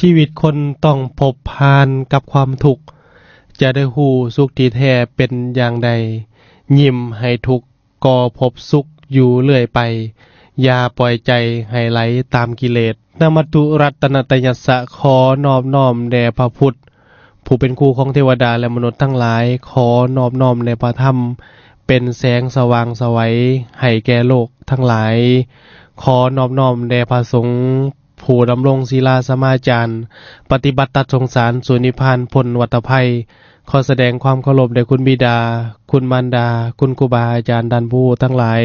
ຊີວິດຄົນຕ້ອງພົບຜ່ານກັບຄວາມທຸກ, ຈະໄດ້ຮູ້ສຸກທີ່ແທ້ເປັນຢ່າງໃດ. ຍິ້ມໃຫ້ທຸກກໍພົບສຸກຢູ່ເລື້ອຍໄປ, ຢ່າປ່ອຍໃຈໃຫ້ໄຫຼຕາມກິເລດ. ນະມັດຖຸລັດຕະນະຕະຍັດສະ, ຂໍນອບນ້ອມແດ່ພະພຸດ ຜູ້ເປັນຄູຂອງເທວະດາ ແລະ ມະນຸດທັງຫຼາຍ, ຂໍນອບນ້ອມແດ່ພະທຳ ເປັນແສງສະຫວ່າງສະໄຫວໃຫ້ແກ່ໂລກທັງຫຼາຍ, ຂໍນອບນ້ອມແດ່ພະສົງ ຜູ້ດຳລົງສີລາສະມາຈານ, ປະຕິບັດຕັດສົງສານສູ່ນິບພານພົ້ນວັດຕະໄພ. ຂໍສະແດງຄວາມເຄົາລົບແດ່ຄຸນບິດາ, ຄຸນມານດາ, ຄຸນຄູບາອາຈານ, ທ່ານຜູ້ຮູ້ທັງຫຼາຍ.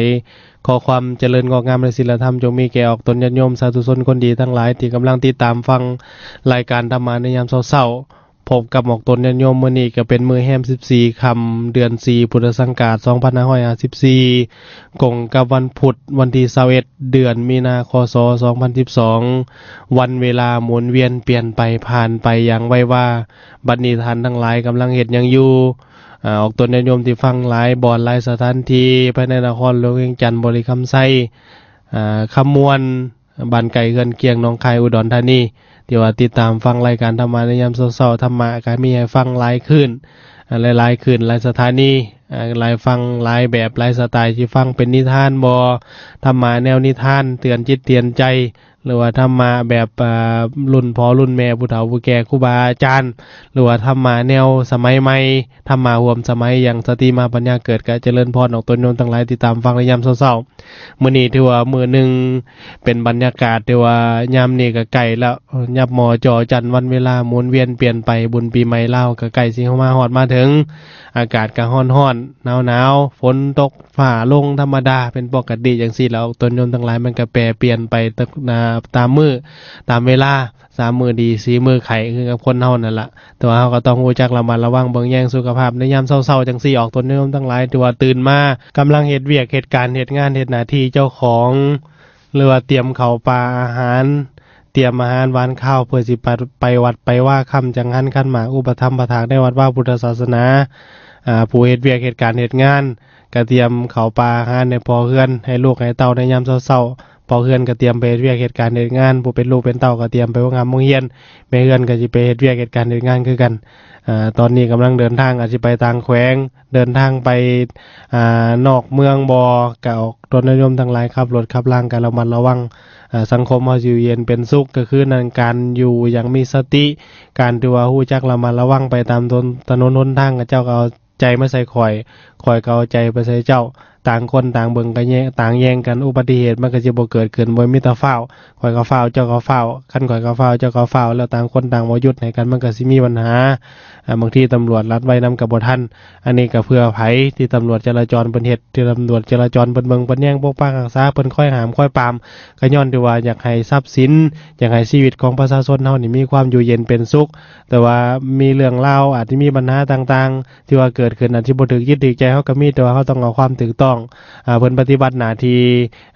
ຂໍຄວາມຈະເລີນງອກງາມໃນສິນລະທຳ ຈົ່ງມີແກ່ອອກຕົນຍາດໂຍມສາທຸຊົນຄົນດີທັງຫຼາຍ ທີ່ກຳລັງຕິດຕາມຟັງລາຍການທຳມະໃນຍາມເຊົ້າໆ. ພົບກັບອອກຕົນຍາດໂຍມມື້ນີ້ ກໍເປັນມື້ແຮມສິບສີ່ຄ່ຳ ເດືອນສີ່ ພຸດທະສັງກາດ ສອງພັນຫ້າຮ້ອຍຫ້າສິບສີ່ ກົງກັບວັນພຸດ ວັນທີຊາວເອັດ ເດືອນມີນາ ຄ.ສ. ສອງພັນສິບສອງ. ວັນເວລາໝູນວຽນປ່ຽນໄປຜ່ານໄປຢ່າງໄວວາ. ບັດນີ້ທ່ານທັງຫຼາຍກຳລັງເຮັດຫຍັງຢູ່? ອາ, ອອກຕົນຍາດໂຍມທີ່ຟັງຫຼາຍບ່ອນຫຼາຍສະຖານທີ່ ພາຍໃນນະຄອນຫຼວງວຽງຈັນ, ບໍລິຄຳໄຊ, ອາ, ຄຳມ່ວນ, ບ້ານໃກ້ເຮືອນຄຽງ ໜອງຄາຍ ອຸດອນທານີ ທີ່ວ່າຕິດຕາມຟັງລາຍການທຳມະໃນຍາມເຊົ້າໆ. ທຳມະກໍມີໃຫ້ຟັງຫຼາຍຄືນ, ຫຼາຍໆຄືນ, ຫຼາຍສະຖານີ, ຫຼາຍຟັງ, ຫຼາຍແບບ, ຫຼາຍສະໄຕທີ່ຟັງ. ເປັນນິທານບໍ? ທຳມະແນວນິທານເຕືອນຈິດເຕືອນໃຈ ຫຼືວ່າທຳມະແບບ ອາ ລຸ້ນພໍ່ລຸ້ນແມ່ ຜູ້ເຖົ້າຜູ້ແກ່ ຄູບາອາຈານ ຫຼືວ່າທຳມະແນວສະໄໝໃໝ່ ທຳມະຮ່ວມສະໄໝ ຢ່າງສະຕິມາປັນຍາເກີດ ກະຈະເລີນພອນອອກຕົນໂຍມທັງຫຼາຍ ຕິດຕາມຟັງໃນຍາມເຊົ້າໆ. ມື້ນີ້ຖືວ່າມື້ໜຶ່ງເປັນບັນຍາກາດທີ່ວ່າຍາມນີ້ກະໃກ້ແລ້ວ ຍັບໝໍ່ຈໍ່ຈັນ ວັນເວລາໝູນວຽນປ່ຽນໄປ ບຸນປີໃໝ່ລາວກະໃກ້ຊິມາຮອດມາເຖິງ ອາກາດກະຮ້ອນໆ ໜາວໆ ຝົນຕົກ ຟ້າລົງທຳມະດາເປັນປົກກະຕິຈັ່ງຊີ້ແຫຼະ ອອກຕົນໂຍມທັງຫຼາຍ ມັນກະແປປ່ຽນໄປຕາ ອາ ຕາມມື້ຕາມເວລາ ສາມມື້ດີ ສີ່ມື້ໄຂ້ ຄືກັບຄົນເຮົານັ້ນລະ ແຕ່ວ່າເຮົາກໍຕ້ອງຮູ້ຈັກລະມັດລະວັງເບິ່ງແຍງສຸຂະພາບໃນຍາມເຊົ້າໆ ຈັ່ງຊີ້ ອອກຕົນໂຍມທັງຫຼາຍ ທີ່ວ່າຕື່ນມາກຳລັງເຮັດວຽກເຮັດການເຮັດງານເຮັດໜ້າທີ່ເຈົ້າຂອງ ຫຼືວ່າຕຽມເຂົ້າປາອາຫານ ຕຽມອາຫານຫວານຄາວ ເພື່ອຊິໄປ ໄປວັດໄປວາ ຄ່ຳຈັງຫັນຂັນໝາກ ອຸປະຖຳປະຖາກໃນວັດວາພຸດທະສາສະໜາ ອາ ຜູ້ເຮັດວຽກເຮັດການເຮັດງານ ກະຕຽມເຂົ້າປາອາຫານໃຫ້ພໍ່ເຮືອນ ໃຫ້ລູກໃຫ້ເຕົ້າໃນຍາມເຊົ້າໆ ພໍ່ເຮືອນກະຕຽມໄປເຮັດວຽກເຮັດການເຮັດງານ ຜູ້ເປັນລູກເປັນເຕົ້າກະຕຽມໄປໂຮງຮ່ຳໂຮງຮຽນ ແມ່ເຮືອນກະຊິໄປເຮັດວຽກເຮັດການເຮັດງານຄືກັນ. ອາ ຕອນນີ້ກຳລັງເດີນທາງ ອາດຊິໄປຕ່າງແຂວງ ເດີນທາງໄປ ອາ ນອກເມືອງບໍ ກະອອກຕົນຍາດໂຍມທັງຫຼາຍ ຂັບລົດຂັບລາງກະລະມັດລະວັງ ອາ ສັງຄົມເຮົາຊິຢູ່ເຢັນເປັນສຸກ ກະຄືນັ້ນ ການຢູ່ຢ່າງມີສະຕິ ການທີ່ວ່າຮູ້ຈັກລະມັດລະວັງໄປຕາມ ຖ- ຖະໜົນຫົນທາງ ເຂົາເຈົ້າກະເອົາ ໃຈມາໃສ່ຂ້ອຍ ຂ້ອຍກໍເອົາໃຈໄປໃສ່ເຈົ້າ ຕ່າງຄົນຕ່າງເບິ່ງ ກໍແຍ- ຕ່າງແຍງກັນ ອຸບັດຕິເຫດມັນກໍຊິບໍ່ເກີດຂຶ້ນ ບໍ່ມີແຕ່ຟ້າວ ຂ້ອຍກໍຟ້າວ ເຈົ້າກໍຟ້າວ ຄັນຂ້ອຍກໍຟ້າວ ເຈົ້າກໍຟ້າວ ແລ້ວຕ່າງຄົນຕ່າງບໍ່ຢຸດໃຫ້ກັນ ມັນກໍຊິມີບັນຫາ ອາ ບາງທີຕຳຫຼວດລັດໄວນຳກໍບໍ່ທັນ ອັນນີ້ກໍເພື່ອໃຜ ທີ່ຕຳຫຼວດຈະລາຈອນເພິ່ນເຮັດ ທີ່ຕຳຫຼວດຈະລາຈອນເພິ່ນເບິ່ງເພິ່ນແຍງ ປົກປັກຮັກສາ ເພິ່ນຄອຍຫ້າມຄອຍປາມ ກໍຍ້ອນທີ່ວ່າຢາກໃຫ້ຊັບສິນ ຢາກໃຫ້ຊີວິດຂອງປະຊາຊົນເຮົານີ້ມີຄວາມຢູ່ເຢັນເປັນສຸກ ແຕ່ວ່າມີເລື່ອງລາວ ອາດຈະມີບັນຫາຕ່າງໆ ທີ່ວ່າເກີດຂຶ້ນ ອາດຊິບໍ່ຖືກຈິດຖືກໃຈເຮົາກໍມີ ແຕ່ວ່າເຮົາຕ້ອງເອົາຄວາມຖືກຕ້ອງ ອາ ເພິ່ນປະຕິບັດໜ້າທີ່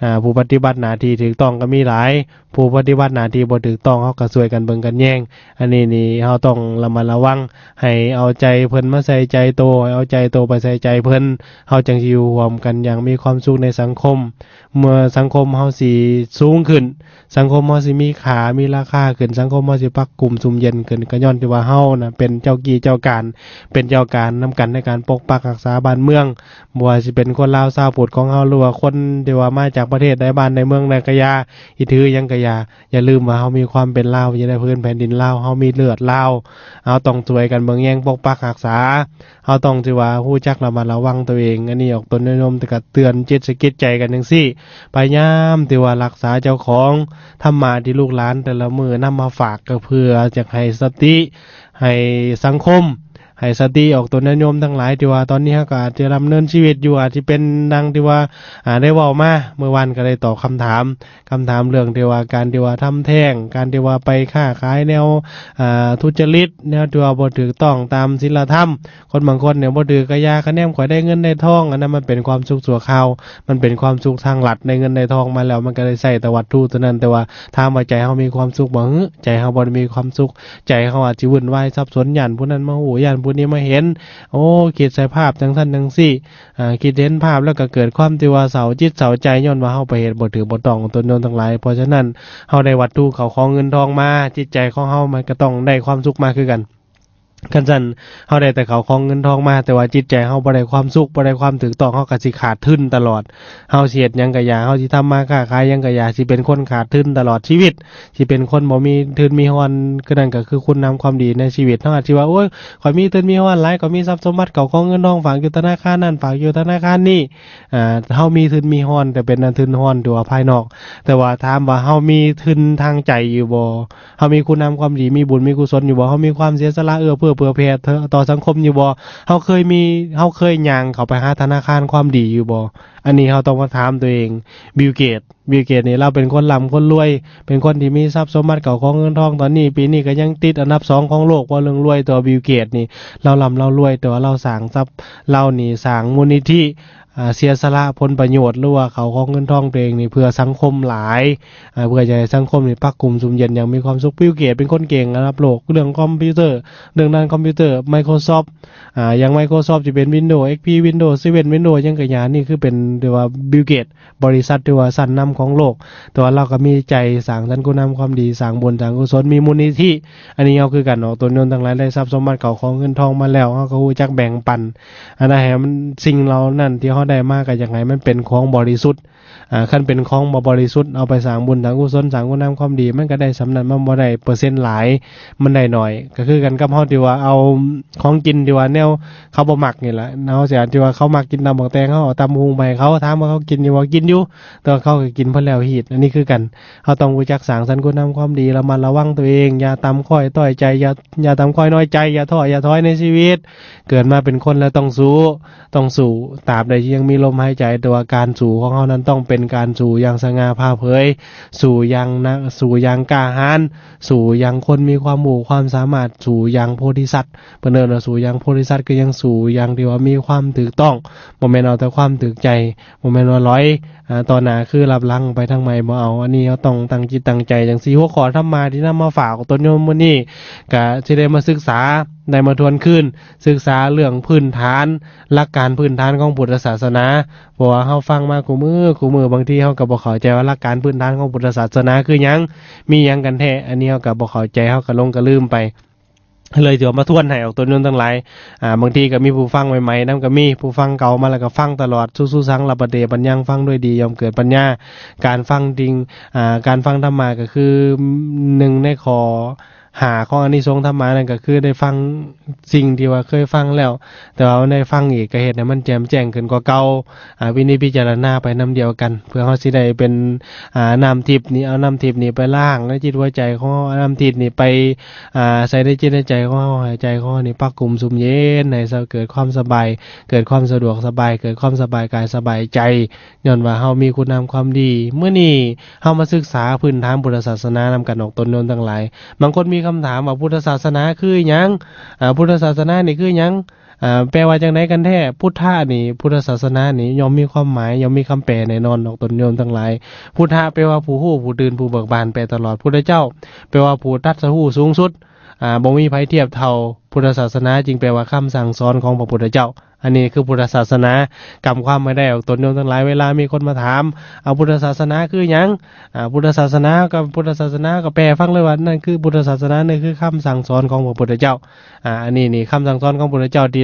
ອາ ຜູ້ປະຕິບັດໜ້າທີ່ຖືກຕ້ອງກໍມີຫຼາຍ ຜູ້ປະຕິບັດໜ້າທີ່ບໍ່ຖືກຕ້ອງ ເຮົາກໍຊ່ວຍກັນເບິ່ງກັນແຍງ ອັນນີ້ນີ້ເຮົາຕ້ອງລະມັດລະວັງ ໃຫ້ເອົາໃຈເພິ່ນມາໃສ່ໃຈໂຕ ໃຫ້ເອົາໃຈໂຕໄປໃສ່ໃຈເພິ່ນ ເຮົາຈັ່ງຊິຢູ່ຮ່ວມກັນຢ່າງມີຄວາມສຸກໃນສັງຄົມ ເມື່ອສັງຄົມເຮົາຊິສູງຂຶ້ນ ສັງຄົມເຮົາຊິມີຄ່າ ມີລາຄາຂຶ້ນ ສັງຄົມເຮົາຊິປາກກຸ້ມຊຸ່ມເຢັນຂຶ້ນ ກໍຍ້ອນທີ່ວ່າເຮົານະເປັນເຈົ້າກີ້ເຈົ້າການ ເປັນເຈົ້າການນຳກັນໃນການປົກປັກຮັກສາບ້ານເມືອງ ບໍ່ວ່າຊິເປັນຄົນລາວຊາວພຸດຂອງເຮົາ ຫຼືວ່າຄົນທີ່ວ່າມາຈາກປະເທດໃດ ບ້ານໃດ ເມືອງໃດກໍຢ່າ ອີ່ຖືຫຍັງກໍຢ່າ ຢ່າລືມວ່າເຮົາມີຄວາມເປັນລາວ ຢູ່ໃນພື້ນແຜ່ນດິນລາວ ເຮົາມີເລືອດລາວ ເຮົາຕ້ອງຊ່ວຍກັນເບິ່ງແຍງປົກປັກຮັກສາ ເຮົາຕ້ອງທີ່ວ່າຮູ້ຈັກລະມັດລະວັງຕົວເອງ ອັນນີ້ອອກຕົນຍາດໂຍມ ແຕ່ກະເຕືອນຈິດສະກິດໃຈກັນຈັ່ງຊີ້ ພະຍາຍາມທີ່ວ່າຮັກສາເຈົ້າຂອງ ທຳມະທີ່ລູກຫຼານແຕ່ລະມື້ນຳມາຝາກ ກໍເພື່ອຢາກໃຫ້ສະຕິ ໃຫ້ສັງຄົມ ໃຫ້ສະຕິອອກຕົນຍາດໂຍມທັງຫຼາຍ ທີ່ວ່າຕອນນີ້ເຮົາກໍອາດຈະດຳເນີນຊີວິດຢູ່ ອາດຈະເປັນດັ່ງທີ່ວ່າ ອາ ໄດ້ເວົ້າມາ ມື້ວານກໍໄດ້ຕອບຄຳຖາມ ຄຳຖາມເລື່ອງທີ່ວ່າ ການທີ່ວ່າທຳແທ້ງ ການທີ່ວ່າໄປຄ້າຂາຍແນວ ອາ ທຸດຈະລິດ ແນວທີ່ວ່າບໍ່ຖືກຕ້ອງຕາມສິນລະທຳ ຄົນບາງຄົນນີ້ບໍ່ຖືກກະຢ່າ ຄະແນນຂ້ອຍໄດ້ເງິນໄດ້ທອງ ອັນນັ້ນມັນເປັນຄວາມສຸກຊົ່ວຄາວ ມັນເປັນຄວາມສຸກທາງລັດ ໄດ້ເງິນໄດ້ທອງມາແລ້ວ ມັນກະໄດ້ໃຊ້ແຕ່ວັດຖຸຕົວນັ້ນ ແຕ່ວ່າຖາມວ່າໃຈເຮົາມີຄວາມສຸກບໍ່? ຫຶ ໃຈເຮົາບໍ່ໄດ້ມີຄວາມສຸກ ໃຈເຮົາອາດຊິວຸ່ນວາຍສັບສົນ ຢ້ານຜູ້ນັ້ນມາຮູ້ ຢ້ານ ຜູ້ນີ້ມາເຫັນ ໂອ້ ຄິດໃສ່ພາບຈັ່ງຊັ້ນຈັ່ງຊີ້ ອາ ຄິດເຫັນພາບແລ້ວກໍເກີດຄວາມທີ່ວ່າເສົ້າຈິດເສົ້າໃຈ ຍ້ອນວ່າເຮົາໄປເຮັດບໍ່ຖືກບໍ່ຕ້ອງ ອອກຕົນໂຍມທັງຫຼາຍ. ເພາະສະນັ້ນ ເຮົາໄດ້ວັດຖຸເຂົ້າຂອງເງິນທອງມາ ຈິດໃຈຂອງເຮົາມັນກໍຕ້ອງໄດ້ຄວາມສຸກມາຄືກັນ. ຄັນຊັ້ນ ເຮົາໄດ້ແຕ່ເຂົ້າຂອງເງິນທອງມາ ແຕ່ວ່າຈິດໃຈເຮົາບໍ່ໄດ້ຄວາມສຸກ ບໍ່ໄດ້ຄວາມຖືກຕ້ອງ ເຮົາກໍຊິຂາດທຶນຕະຫຼອດ. ເຮົາຊິເຮັດຫຍັງກໍຢ່າ ເຮົາຊິທຳມາຄ້າຂາຍຫຍັງກໍຢ່າ ຊິເປັນຄົນຂາດທຶນຕະຫຼອດຊີວິດ ຊິເປັນຄົນບໍ່ມີທຶນມີຮອນ. ຄືນັ້ນກໍຄືຄຸນນຳຄວາມດີໃນຊີວິດ. ເຮົາອາດຊິວ່າ ໂອ້ຍ ຂ້ອຍມີທຶນມີຮອນຫຼາຍ ຂ້ອຍມີຊັບສົມບັດເຂົ້າຂອງເງິນທອງ ຝາກຢູ່ທະນາຄານນັ້ນ ຝາກຢູ່ທະນາຄານນີ້. ອາ ເຮົາມີທຶນມີຮອນ ແຕ່ເປັນອັນທຶນຮອນທີ່ວ່າພາຍນອກ, ແຕ່ວ່າຖາມວ່າເຮົາມີທຶນທາງໃຈຢູ່ບໍ່? ເຮົາມີຄຸນນຳຄວາມດີ ມີບຸນມີກຸສົນຢູ່ບໍ່? ເຮົາມີຄວາມເສຍສະຫຼະເອື້ອເຟື້ອເຜື່ອແຜ່ຕໍ່ສັງຄົມຢູ່ບໍ່? ເຮົາເຄີຍມີ ເຮົາເຄີຍຍ່າງເຂົ້າໄປຫາທະນາຄານຄວາມດີຢູ່ບໍ່? ອັນນີ້ເຮົາຕ້ອງມາຖາມຕົວເອງ. ບິວເກດ ບິວເກດນີ້ລາວເປັນຄົນລ່ຳຄົນລວຍ ເປັນຄົນທີ່ມີຊັບສົມບັດເຂົ້າຂອງເງິນທອງ ຕອນນີ້ປີນີ້ກໍຍັງຕິດອັນດັບສອງຂອງໂລກ ເວົ້າເລື່ອງລວຍ. ແຕ່ວ່າບິວເກດນີ້ລາວລ່ຳລາວລວຍ ແຕ່ວ່າລາວສ້າງຊັບ ລາວນີ້ສ້າງມູນນິທິ ອາ ເສຍສະຫຼະຜົນປະໂຫຍດ ຫຼືວ່າເຂົ້າຂອງເງິນທອງຕົວເອງນີ້ເພື່ອສັງຄົມຫຼາຍ ອາ ເພື່ອຈະໃຫ້ສັງຄົມນີ້ພັກກຸ້ມຊຸ່ມເຢັນຢ່າງມີຄວາມສຸກ. ບິວເກດເປັນຄົນເກັ່ງລະດັບໂລກເລື່ອງຄອມພິວເຕີ ເລື່ອງດ້ານຄອມພິວເຕີ ໄມໂຄຣຊອບ ອາ ຢ່າງໄມໂຄຣຊອບຊິເປັນວິນໂດ ເອັກພີ ວິນໂດເຊເວັນ ວິນໂດຫຍັງກໍຢ່າ ນີ້ຄືເປັນ ຖືວ່າບິວເກດ ບໍລິສັດ ຖືວ່າຊັ້ນນຳຂອງໂລກ ແຕ່ວ່າລາວກໍມີໃຈສ້າງສັນຄຸນນຳຄວາມດີ ສ້າງບຸນສ້າງກຸສົນ ມີມູນນິທິ. ອັນນີ້ເຮົາຄືກັນເນາະ ຕົນໂຍມທັງຫຼາຍ ໄດ້ຊັບສົມບັດເຂົ້າຂອງເງິນທອງມາແລ້ວ ເຮົາກໍຮູ້ຈັກແບ່ງປັນ ອັນໃດໃຫ້ມັນ ສິ່ງເຫຼົ່ານັ້ນທີ່ເຮົາໄດ້ມາ ກໍຢາກໃຫ້ມັນເປັນຂອງບໍລິສຸດ. ອາ ຄັນເປັນຂອງບໍ່ບໍລິສຸດ ເອົາໄປສ້າງບຸນສ້າງກຸສົນ ສ້າງຄຸນນຳຄວາມດີ ມັນກໍໄດ້ສ່ຳນັ້ນ ມັນບໍ່ໄດ້ເປີເຊັນຫຼາຍ ມັນໄດ້ໜ້ອຍ. ກໍຄືກັນກັບເຮົາທີ່ວ່າເອົາຂອງກິນທີ່ວ່າແນວເຂົາບໍ່ມັກນີ້ລະ ເຮົາຊິອາດທີ່ວ່າເຂົາມັກກິນຕຳບັກແຕງ ເຮົາເອົາຕຳບັກຫຸ່ງໄປໃຫ້ເຂົາ ຖາມວ່າເຂົາກິນຢູ່ບໍ່? ກິນຢູ່ ແຕ່ວ່າເຂົາກໍກິນພໍແລ້ວຮີດ. ອັນນີ້ຄືກັນ ເຮົາຕ້ອງຮູ້ຈັກສ້າງສັນຄຸນນຳຄວາມດີ ລະມັດລະວັງຕົວເອງ ຢ່າຕ່ຳຄ້ອຍຕ້ອຍໃຈ ຢ່າ ຢ່າຕ່ຳຄ້ອຍນ້ອຍໃຈ ຢ່າທໍ້ຢ່າຖອຍໃນຊີວິດ. ເກີດມາເປັນຄົນແລ້ວຕ້ອງສູ້ ຕ້ອງສູ້ຕາບໃດທີ່ຍັງມີລົມຫາຍໃຈ. ແຕ່ວ່າການສູ້ຂອງເຮົານັ້ນຕ້ອງເປັນການສູ້ຢ່າງສະຫງ່າຜ່າເຜີຍ ສູ້ຢ່າງໜັກ ສູ້ຢ່າງກ້າຫານ ສູ້ຢ່າງຄົນມີຄວາມຮູ້ຄວາມສາມາດ ສູ້ຢ່າງໂພທິສັດ. ເພິ່ນເອີ້ນວ່າສູ້ຢ່າງໂພທິສັດ ຄືຍັງສູ້ຢ່າງທີ່ວ່າມີຄວາມຖືກຕ້ອງ ບໍ່ແມ່ນເອົາແຕ່ຄວາມຖືກໃຈ ບໍ່ແມ່ນວ່າຫຼອຍ ອາ ຕໍ່ໜ້າຄືລັບຫຼັງໄປທາງໃໝ່ບໍ່ເອົາ. ອັນນີ້ເຮົາຕ້ອງຕັ້ງຈິດຕັ້ງໃຈຈັ່ງຊີ້. ຫົວຂໍ້ທຳມະທີ່ນຳມາຝາກຕົນໂຍມມື້ນີ້ ກະຊິໄດ້ມາສຶກສາ ໄດ້ມາທວນຄືນ ສຶກສາເລື່ອງພື້ນຖານ ຫຼັກການພື້ນຖານຂອງພຸດທະສາສະໜາ. ເພາະວ່າເຮົາຟັງມາຄູ່ມື້ ຄູ່ມື້ ບາງທີເຮົາກໍບໍ່ເຂົ້າໃຈວ່າຫຼັກການພື້ນຖານຂອງພຸດທະສາສະໜາຄືຫຍັງ ມີຫຍັງກັນແທ້. ອັນນີ້ເຮົາກໍບໍ່ເຂົ້າໃຈ ເຮົາກໍຫຼົງກໍລືມໄປ ເລີຍຖືວ່າມາທວນໃຫ້ອອກຕົນໂຍມທັງຫຼາຍ. ອາ ບາງທີກໍມີຜູ້ຟັງໃໝ່ໆນຳກໍມີ ຜູ້ຟັງເກົ່າມາແລ້ວກໍຟັງຕະຫຼອດ ສຸ ສຸສັງ ລະປະເດ ປັນຍັງ ຟັງດ້ວຍດີ ຍ່ອມເກີດປັນຍາ. ການຟັງຈິງ ອາ ການຟັງທຳມະກໍຄື ໜຶ່ງໃນຂໍ້ຫ້າຂອງອານິສົງທຳມະນັ້ນ ກໍຄືໄດ້ຟັງສິ່ງທີ່ວ່າເຄີຍຟັງແລ້ວ ແຕ່ວ່າໄດ້ຟັງອີກ ກໍເຮັດໃຫ້ມັນແຈ່ມແຈ້ງຂຶ້ນກວ່າເກົ່າ. ອາ ວິນິດພິຈາລະນາໄປນຳດຽວກັນ ເພື່ອເຮົາຊິໄດ້ເປັນ ອາ ນ້ຳທິບນີ້ ເອົານ້ຳທິບນີ້ໄປລ້າງໃນຈິດຫົວໃຈຂອງເຮົາ ເອົານ້ຳທິບນີ້ໄປ ອາ ໃສ່ໃນຈິດໃນໃຈຂອງເຮົາ ໃຫ້ໃຈຂອງເຮົານີ້ພັກກຸ້ມຊຸ່ມເຢັນ ໃຫ້ເກີດຄວາມສະບາຍ ເກີດຄວາມສະດວກສະບາຍ ເກີດຄວາມສະບາຍກາຍສະບາຍໃຈ ຍ້ອນວ່າເຮົາມີຄຸນນຳຄວາມດີ. ມື້ນີ້ເຮົາມາສຶກສາພື້ນຖານພຸດທະສາສະໜານຳກັນ ອອກຕົນໂຍມທັງຫຼາຍ. ບາງຄົນມີຄຳຖາມວ່າ ພຸດທະສາສະໜາຄືອີ່ຫຍັງ? ອາ ພຸດທະສາສະໜານີ້ຄືຫຍັງ? ອາ ແປວ່າຈັ່ງໃດກັນແທ້? ພຸດທະນີ້ ພຸດທະສາສະໜານີ້ ຍ່ອມມີຄວາມໝາຍ ຍ່ອມມີຄຳແປແນ່ນອນ ອອກຕົນໂຍມທັງຫຼາຍ. ພຸດທະແປວ່າຜູ້ຮູ້ ຜູ້ຕື່ນ ຜູ້ເບີກບານ ແປຕະຫຼອອດ. ພຸດທະເຈົ້າ ແປວ່າຜູ້ຕັດສະຮູ້ສູງສຸດ ອາ ບໍ່ມີໃຜທຽບເທົ່າ. ພຸດທະສາສະໜາຈຶ່ງແປວ່າຄຳສັ່ງສອນຂອງພະພຸດທະເຈົ້າ. ອັນນີ້ຄືພຸດທະສາສະໜາ. ກຳຄວາມໃຫ້ໄດ້ອອກຕົນໂຍມທັງຫຼາຍ. ເວລາມີຄົນມາຖາມ ອາ ພຸດທະສາສະໜາຄືຫຍັງ? ອາ ພຸດທະສາສະໜາ ກັບ ພຸດທະສາສະໜາ ກໍແປໃຫ້ຟັງເລີຍວ່າ ນັ້ນຄືພຸດທະສາສະໜາ ນັ້ນຄືຄຳສັ່ງສອນຂອງພະພຸດທະເຈົ້າ. ອາ ອັນນີ້ນີ້ ຄຳສັ່ງສອນຂອງພະພຸດທະເຈົ້າທີ່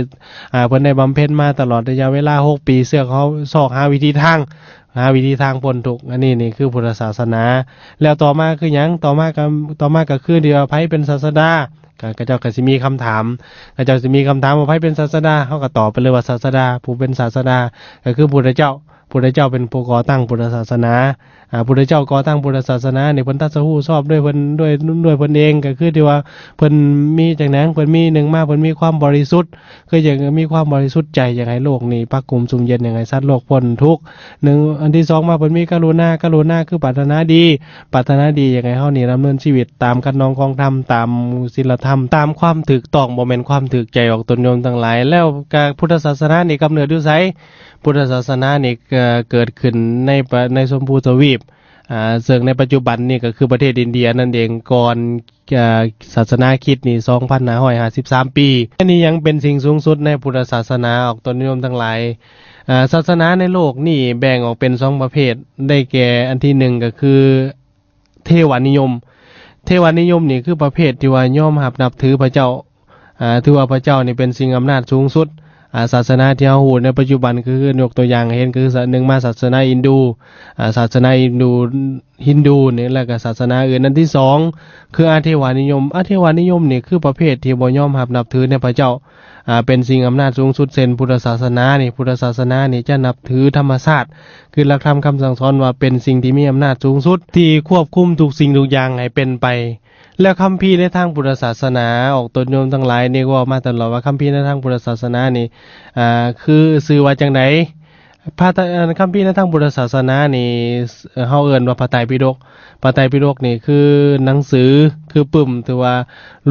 ອາ ເພິ່ນໄດ້ບຳເພັນມາຕະຫຼອດໄລຍະເວລາຫົກປີ ເຊື່ອເຂົາຊອກຫາວິທີທາງ ຫາວິທີທາງພົ້ນທຸກ. ອັນນີ້ນີ້ຄືພຸດທະສາສະໜາ. ແລ້ວຕໍ່ມາຄືຫຍັງ? ຕໍ່ມາກໍ ຕໍ່ມາກໍຄືທີ່ວ່າໃຜເປັນສາດສະດາ? ກໍ ເຂົາເຈົ້າກໍຊິມີຄຳຖາມ ເຂົາເຈົ້າຊິມີຄຳຖາມວ່າໃຜເປັນສາດສະດາ? ເຮົາກໍຕອບໄປເລີຍວ່າສາດສະດາ ຜູ້ເປັນສາດສະດາກໍຄືພຸດທະເຈົ້າ. ພຸດທະເຈົ້າເປັນຜູ້ກໍ່ຕັ້ງພຸດທະສາສະໜາ. ອາ ພຸດທະເຈົ້າກໍ່ຕັ້ງພຸດທະສາສະໜານີ້ ເພິ່ນຕັດສະຮູ້ຊອບດ້ວຍເພິ່ນ ດ້ວຍ ດ້ວຍເພິ່ນເອງ ກໍຄືທີ່ວ່າເພິ່ນມີຈັ່ງໃດ ເພິ່ນມີ ໜຶ່ງມາ ເພິ່ນມີຄວາມບໍລິສຸດ ຄືຢາກມີຄວາມບໍລິສຸດໃຈ ຢາກໃຫ້ໂລກນີ້ພັກກຸ້ມຊຸ່ມເຢັນ ຢາກໃຫ້ສັດໂລກພົ້ນທຸກ. ໜຶ່ງ ອັນທີສອງມາ ເພິ່ນມີກະລຸນາ ກະລຸນາຄືປາດຖະໜາດີ ປາດຖະໜາດີຢາກໃຫ້ເຮົານີ້ດຳເນີນຊີວິດຕາມຄັນນອງຂອງທຳ ຕາມສິນລະທຳ ຕາມຄວາມຖືກຕ້ອງ ບໍ່ແມ່ນຄວາມຖືກໃຈ ອອກຕົນໂຍມທັງຫຼາຍ. ແລ້ວກະພຸດທະສາສະໜານີ້ກຳເນີດຢູ່ໃສ? ພຸດທະສາສະໜານີ້ ເກີດ ເກີດຂຶ້ນໃນປະ ໃນຊົມພູທະວີບ ອ່າ ເຊິ່ງໃນປັດຈຸບັນນີ້ກໍຄືປະເທດອິນເດຍນັ້ນເອງ ກ່ອນ ອ່າ ສາສະໜາຄຣິດນີ້ ສອງພັນຫ້າຮ້ອຍຫ້າສິບສາມປີ. ອັນນີ້ຍັງເປັນສິ່ງສູງສຸດໃນພຸດທະສາສະໜາ ອອກຕົນໂຍມທັງຫຼາຍ. ອ່າ ສາສະໜາໃນໂລກນີ້ແບ່ງອອກເປັນສອງປະເພດ ໄດ້ແກ່ ອັນທີໜຶ່ງກໍຄື ເທວະນິຍົມ. ເທວະນິຍົມນີ້ຄືປະເພດທີ່ວ່າຍອມຮັບນັບຖືພະເຈົ້າ ອ່າ ຖືວ່າພະເຈົ້ານີ້ເປັນສິ່ງອຳນາດສູງສຸດ. ອ່າ ສາສະໜາທີ່ເຮົາຮູ້ໃນປັດຈຸບັນ ຄື ຍົກຕົວຢ່າງໃຫ້ເຫັນ ຄື ສະ ໜຶ່ງມາສາສະໜາຮິນດູ ອ່າ ສາສະໜາຮິນດູ ຮິນດູນີ້ ແລ້ວກໍສາສະໜາອື່ນ. ອັນທີສອງ ຄືອະເທວະນິຍົມ. ອະເທວະນິຍົມນີ້ຄືປະເພດທີ່ບໍ່ຍອມຮັບນັບຖືໃນພະເຈົ້າ ອ່າ ເປັນສິ່ງອຳນາດສູງສຸດ ເຊັ່ນ ພຸດທະສາສະໜານີ້ ພຸດທະສາສະໜານີ້ຈະນັບຖືທຳມະຊາດ ຄືຫຼັກທຳຄຳສັ່ງສອນວ່າເປັນສິ່ງທີ່ມີອຳນາດສູງສຸດ ທີ່ຄວບຄຸມທຸກສິ່ງທຸກຢ່າງໃຫ້ເປັນໄປ. ແລ້ວຄຳພີໃນທາງພຸດທະສາສະໜາ ອອກຕົນໂຍມທັງຫຼາຍນີ້ເວົ້າມາຕະຫຼອດວ່າ ຄຳພີໃນທາງພຸດທະສາສະໜານີ້ ອ່າ ຄືຊື່ວ່າຈັ່ງໃດ? ພະ ຄຳພີໃນທາງພຸດທະສາສະໜານີ້ ເຮົາເອີ້ນວ່າພະໄຕປິດົກ. ພະໄຕປິດົກນີ້ຄືໜັງສື ຄືປຶ້ມ ຖືວ່າ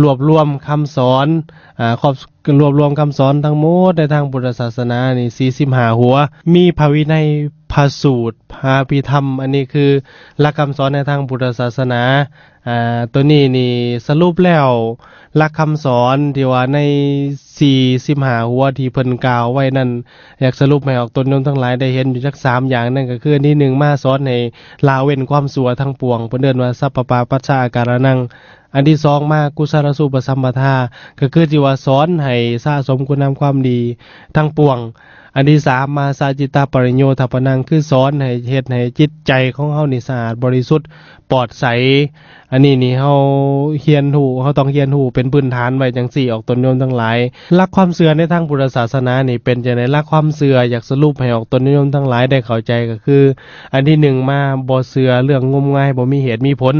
ລວບລວມຄຳສອນ ອ່າ ຄອບ ລວບລວມຄຳສອນທັງໝົດໃນທາງພຸດທະສາສະໜານີ້ ສີ່ສິບຫ້າຫົວ ມີພະວິໄນ, ພະສູດ, ພະອະພິທຳ. ອັນນີ້ຄືຫຼັກຄຳສອນໃນທາງພຸດທະສາສະໜາ. ອ່າ ໂຕນີ້ນີ້ສະຫຼຸບແລ້ວ ຫຼັກຄຳສອນທີ່ວ່າໃນສີ່ສິບຫ້າຫົວທີ່ເພິ່ນກ່າວໄວ້ນັ້ນ ຢາກສະຫຼຸບໃຫ້ອອກຕົນໂຍມທັງຫຼາຍໄດ້ເຫັນຢູ່ຈັກສາມຢ່າງ. ນັ້ນກໍຄື ອັນທີໜຶ່ງ ມາສອນໃຫ້ລະເວັ້ນຄວາມຊົ່ວທັງປວງ ເພິ່ນເອີ້ນວ່າ ສັບພະປາປັດຊະອາກາລະນັງ. ອັນທີສອງ ມາກຸສະລະສຸປະສຳປະທາ ກໍຄືທີ່ວ່າສອນໃຫ້ສະສົມຄຸນງາມຄວາມດີທັງປວງ. ອັນທີສາມ ມາສະຈິດຕະປະລິໂຍທາປະນັງ ຄືສອນໃຫ້ເຮັດໃຫ້ຈິດໃຈຂອງເຮົານີ້ສະອາດບໍລິສຸດປອດໃສ. ອັນນີ້ນີ້ເຮົາຮຽນຮູ້ ເຮົາຕ້ອງຮຽນຮູ້ເປັນພື້ນຖານໄວ້ຈັ່ງຊີ້ ອອກຕົນໂຍມທັງຫຼາຍ. ຫຼັກຄວາມເຊື່ອໃນທາງພຸດທະສາສະໜານີ້ເປັນຈັ່ງໃດ? ຫຼັກຄວາມເຊື່ອ ຢາກສະຫຼຸບໃຫ້ອອກຕົນໂຍມທັງຫຼາຍໄດ້ເຂົ້າໃຈ ກໍຄື ອັນທີໜຶ່ງ ມາບໍ່ເຊື່ອເລື່ອງງົມງາຍ ບໍ່ມີເຫດມີຜົນ.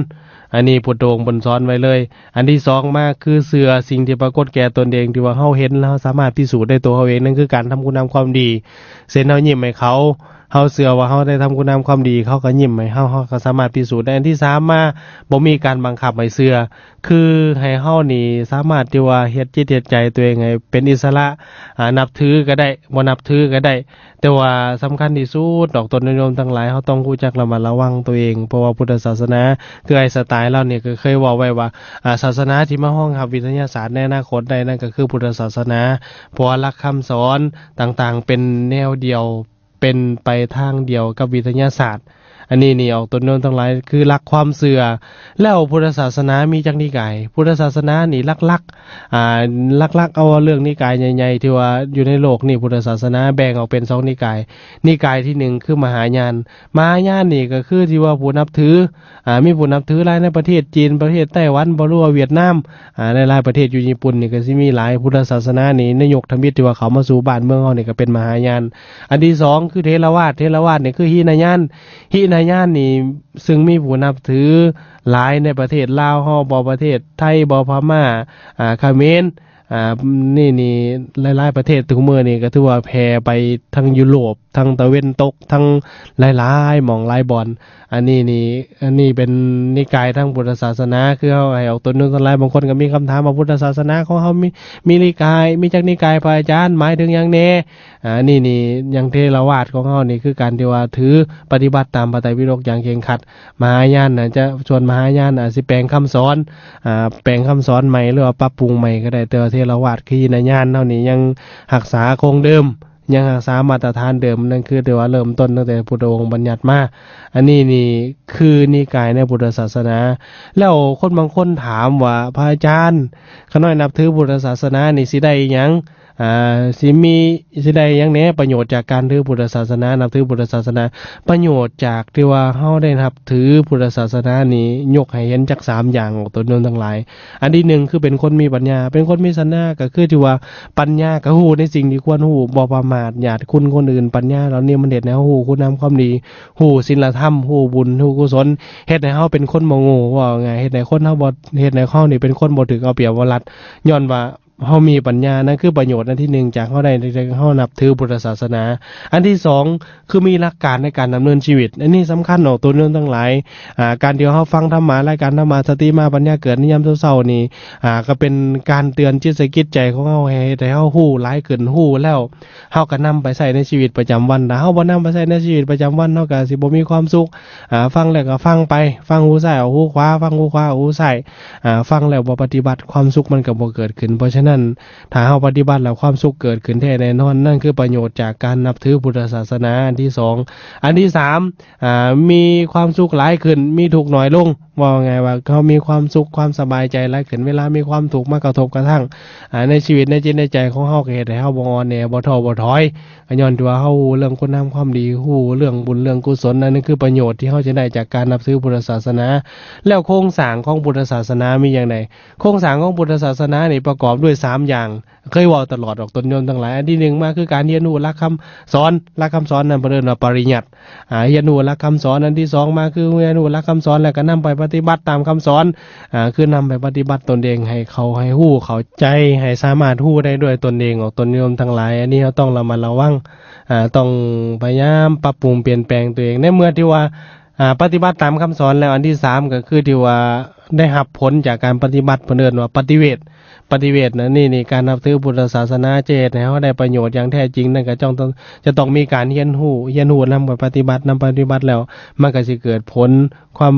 ອັນນີ້ພຸດທະອົງເພິ່ນສອນໄວ້ເລີຍ. ອັນທີສອງມາຄືເຊື່ອສິ່ງທີ່ປາກົດແກ່ຕົນເອງ ທີ່ວ່າເຮົາເຫັນ ແລະ ເຮົາສາມາດພິສູດໄດ້ຕົວເຮົາເອງ ນັ້ນຄືການທຳຄຸນງາມຄວາມດີ. ເຊັ່ນ ເຮົາຍິ້ມໃຫ້ເຂົາ ເຮົາເຊື່ອວ່າເຮົາໄດ້ທຳຄຸນງາມຄວາມດີ ເຂົາກໍຍິ້ມໃຫ້ເຮົາ ເຮົາກໍສາມາດພິສູດໄດ້. ອັນທີສາມມາ ບໍ່ມີການບັງຄັບໃຫ້ເຊື່ອ ຄືໃຫ້ເຮົານີ້ສາມາດທີ່ວ່າເຮັດຈິດເຮັດໃຈຕົວເອງໃຫ້ເປັນອິດສະຫຼະ ອາ ນັບຖືກໍໄດ້ ບໍ່ນັບຖືກໍໄດ້. ແຕ່ວ່າສຳຄັນທີ່ສຸດ ອອກຕົນໂຍມທັງຫຼາຍ ເຮົາຕ້ອງຮູ້ຈັກລະມັດລະວັງຕົວເອງ ເພາະວ່າພຸດທະສາສະໜາ ຄືໄອສະຕາຍລາວນີ້ກໍເຄີຍເວົ້າໄວ້ວ່າ ອາ ສາສະໜາທີ່ມາຮອງຮັບວິທະຍາສາດໃນອະນາຄົດໄດ້ນັ້ນ ກໍຄືພຸດທະສາສະໜາ ເພາະວ່າຫຼັກຄຳສອນຕ່າງໆເປັນແນວດຽວ ເປັນໄປທາງດຽວກັບວິທະຍາສາດ. ອັນນີ້ນີ້ ອອກຕົນໂຍມທັງຫຼາຍ ຄືຫຼັກຄວາມເຊື່ອ. ແລ້ວພຸດທະສາສະໜາມີຈັກນິກາຍ? ພຸດທະສາສະໜານີ້ຫຼັກໆ ອ່າ ຫຼັກໆ ເອົາເລື່ອງນິກາຍໃຫຍ່ໆ ທີ່ວ່າຢູ່ໃນໂລກນີ້ ພຸດທະສາສະໜາແບ່ງອອກເປັນສອງນິກາຍ. ນິກາຍທີໜຶ່ງຄືມະຫາຍານ. ມະຫາຍານນີ້ກໍຄືທີ່ວ່າຜູ້ນັບຖື ອ່າ ມີຜູ້ນັບຖືຫຼາຍໃນປະເທດຈີນ, ປະເທດໄຕ້ຫວັນບໍ ຫຼືວ່າຫວຽດນາມ, ອ່າ ຫຼາຍໆປະເທດ ຢູ່ຍີ່ປຸ່ນນີ້ກໍຊິມີຫຼາຍ. ພຸດທະສາສະໜານີ້ ໃນຍຸກທຳອິດທີ່ວ່າເຂົ້າມາສູ່ບ້ານເມືອງເຮົານີ້ ກໍເປັນມະຫາຍານ. ອັນທີສອງຄືເຖລະວາດ. ເຖລະວາດນີ້ຄືຫິນະຍານ. ຫິນະຍານນີ້ ຊຶ່ງມີຜູ້ນັບຖືຫຼາຍໃນປະເທດລາວເຮົາບໍ ປະເທດໄທບໍ ພະມ້າ ອ່າ ຂະເໝນ ອ່າ ນີ້ນີ້ ຫຼາຍໆປະເທດທຸກມື້ນີ້ກໍຖືວ່າແຜ່ໄປທັງຢູໂຣບ ທັງຕາເວັນຕົກ ທັງຫຼາຍໆໝ່ອງຫຼາຍບ່ອນ. ອັນນີ້ນີ້ ອັນນີ້ເປັນນິກາຍທາງພຸດທະສາສະໜາ ຄືເຮົາໃຫ້ອອກຕົນໂຍມທັງຫຼາຍ. ບາງຄົນກໍມີຄຳຖາມວ່າ ພຸດທະສາສະໜາຂອງເຮົາມີ ມີນິກາຍ ມີຈັກນິກາຍ ພະອາຈານ ໝາຍເຖິງຫຍັງແດ່? ອັນນີ້ນີ້ ຢ່າງເຖລະວາດຂອງເຮົານີ້ ຄືການທີ່ວ່າຖືປະຕິບັດຕາມພະໄຕປິດົກຢ່າງເຄັ່ງຄັດ. ມະຫາຍານນະ ຈະ ສ່ວນມະຫາຍານອາດຊິແປງຄຳສອນ ອ່າ ແປງຄຳສອນໃໝ່ ຫຼືວ່າປັບປຸງໃໝ່ກໍໄດ້, ແຕ່ວ່າເຖລະວາດຄືຫິນະຍານເຮົານີ້ຍັງຮັກສາຄົງເດີມ ຍັງຮັກສາມາດຕະຖານເດີມ, ນັ້ນຄືຖືວ່າເລີ່ມຕົ້ນຕັ້ງແຕ່ພຸດທະອົງບັນຍັດມາ. ອັນນີ້ນີ້ຄືນິກາຍໃນພຸດທະສາສະໜາ. ແລ້ວຄົນບາງຄົນຖາມວ່າ ພະອາຈານ, ຂ້ານ້ອຍນັບຖືພຸດທະສາສະໜານີ້ຊິໄດ້ອີ່ຫຍັງ? ອ່າ ຊິມີ ຊິໄດ້ຫຍັງແດ່ ປະໂຫຍດຈາກການຖືພຸດທະສາສະໜາ, ນັບຖືພຸດທະສາສະໜາ? ປະໂຫຍດຈາກທີ່ວ່າເຮົາໄດ້ນັບຖືພຸດທະສາສະໜານີ້ ຍົກໃຫ້ເຫັນຈັກສາມຢ່າງ ອອກຕົນໂຍມທັງຫຼາຍ. ອັນທີໜຶ່ງ ຄືເປັນຄົນມີປັນຍາ, ເປັນຄົນມີສັນຍາ ກໍຄືທີ່ວ່າປັນຍາ ກໍຮູ້ໃນສິ່ງທີ່ຄວນຮູ້, ບໍ່ປະໝາດ, ຍາດຄຸນຄົນອື່ນ. ປັນຍາເຫຼົ່ານີ້ມັນເຮັດໃຫ້ເຮົາຮູ້ຄຸນງາມຄວາມດີ, ຮູ້ສິນລະທຳ, ຮູ້ບຸນ, ຮູ້ກຸສົນ, ເຮັດໃຫ້ເຮົາເປັນຄົນບໍ່ໂງ່, ເວົ້າງ່າຍ ເຮັດໃຫ້ຄົນເຮົາບໍ່ ເຮັດໃຫ້ເຮົານີ້ເປັນຄົນບໍ່ຖືກເອົາປຽບເອົາລັດ, ຍ້ອນວ່າ ເຮົາມີປັນຍາ ນັ້ນຄືປະໂຫຍດອັນທີໜຶ່ງຈາກເຮົາໄດ້ ເຮົານັບຖືພຸດທະສາສະໜາ. ອັນທີສອງ ຄືມີຫຼັກການໃນການດຳເນີນຊີວິດ. ອັນນີ້ສຳຄັນເນາະ ໂຕໂຍມທັງຫຼາຍ. ອ່າ ການທີ່ເຮົາຟັງທຳມະ ລາຍການທຳມະສະຕິມາປັນຍາເກີດໃນຍາມເຊົ້າໆນີ້ ອ່າ ກໍເປັນການເຕືອນຈິດໃຈ ຂອງເຮົາ ໃຫ້ເຮັດໃຫ້ເຮົາຮູ້ຫຼາຍຂຶ້ນ, ຮູ້ແລ້ວເຮົາກໍນຳໄປໃຊ້ໃນຊີວິດປະຈຳວັນ. ຖ້າເຮົາບໍ່ນຳໄປໃຊ້ໃນຊີວິດປະຈຳວັນ ເຮົາກໍຊິບໍ່ມີຄວາມສຸກ. ອ່າ ຟັງແລ້ວກໍຟັງໄປ, ຟັງຫູຊ້າຍອອກຫູຂວາ, ຟັງຫູຂວາອອກຫູຊ້າຍ. ອ່າ ຟັງແລ້ວບໍ່ປະຕິບັດ ຄວາມສຸກມັນກໍບໍ່ເກີດຂຶ້ນ. ເພາະສະນັ້ນ ຖ້າເຮົາປະຕິບັດແລ້ວ ຄວາມສຸກເກີດຂຶ້ນແທ້ແນ່ນອນ. ນັ້ນຄືປະໂຫຍດຈາກການນັບຖືພຸດທະສາສະໜາອັນທີສອງ. ອັນທີສາມ ອ່າ ມີຄວາມສຸກຫຼາຍຂຶ້ນ, ມີທຸກໜ້ອຍລົງ. ເວົ້າງ່າຍວ່າ ເຮົາມີຄວາມສຸກ, ຄວາມສະບາຍໃຈຫຼາຍຂຶ້ນ. ເວລາມີຄວາມທຸກມາກະທົບກະທັ່ງ ອ່າ ໃນຊີວິດ, ໃນຈິດໃນໃຈຂອງເຮົາ ກໍເຮັດໃຫ້ເຮົາບໍ່ອ່ອນແອ, ບໍ່ທໍ້ບໍ່ຖອຍ. ກໍຍ້ອນທີ່ວ່າເຮົາຮູ້ເລື່ອງຄຸນງາມຄວາມດີ, ຮູ້ເລື່ອງບຸນເລື່ອງກຸສົນ. ອັນນັ້ນຄືປະໂຫຍດທີ່ເຮົາຈະໄດ້ຈາກການນັບຖືພຸດທະສາສະໜາ. ແລ້ວໂຄງສ້າງຂອງພຸດທະສາສະໜາມີຫຍັງແດ່? ໂຄງສ້າງຂອງພຸດທະສາສະໜານີ້ປະກອບດ້ວຍສາມຢ່າງ, ເຄີຍເວົ້າຕະຫຼອດດອກ ໂຕໂຍມທັງຫຼາຍ. ອັນທີໜຶ່ງມາຄືການຮຽນຮູ້ຫຼັກຄຳສອນ, ຫຼັກຄຳສອນນັ້ນເພິ່ນເອີ້ນວ່າປະລິຍັດ, ອ່າ ຮຽນຮູ້ຫຼັກຄຳສອນ. ອັນທີສອງມາຄືຮຽນຮູ້ຫຼັກຄຳສອນ ແລ້ວກໍນຳໄປປະຕິບັດຕາມຄຳສອນ, ອ່າ ຄືນຳໄປປະຕິບັດຕົນເອງ ໃຫ້ເຂົ້າ ໃຫ້ຮູ້ເຂົ້າໃຈ ໃຫ້ສາມາດຮູ້ໄດ້ດ້ວຍຕົນເອງດອກ ໂຕໂຍມທັງຫຼາຍ. ອັນນີ້ເຮົາຕ້ອງລະມັດລະວັງ, ອ່າ ຕ້ອງພະຍາຍາມປັບປຸງປ່ຽນແປງຕົວເອງ ໃນເມື່ອທີ່ວ່າ ອ່າ ປະຕິບັດຕາມຄຳສອນແລ້ວ. ອັນທີສາມກໍຄືທີ່ວ່າໄດ້ຮັບຜົນຈາກການປະຕິບັດ ເພິ່ນເອີ້ນວ່າປະຕິເວດ, ປະຕິເວດນະ. ນີ້ ນີ້ການນັບຖືພຸດທະສາສະໜາຈະເຮັດໃຫ້ເຮົາໄດ້ປະໂຫຍດຢ່າງແທ້ຈິງນັ້ນ ກໍຕ້ອງ ຈະຕ້ອງມີການຮຽນຮູ້, ຮຽນຮູ້ນຳໄປປະຕິບັດ, ນຳໄປປະຕິບັດແລ້ວ ມັນກໍຊິເກີດຜົນ ຄວາມ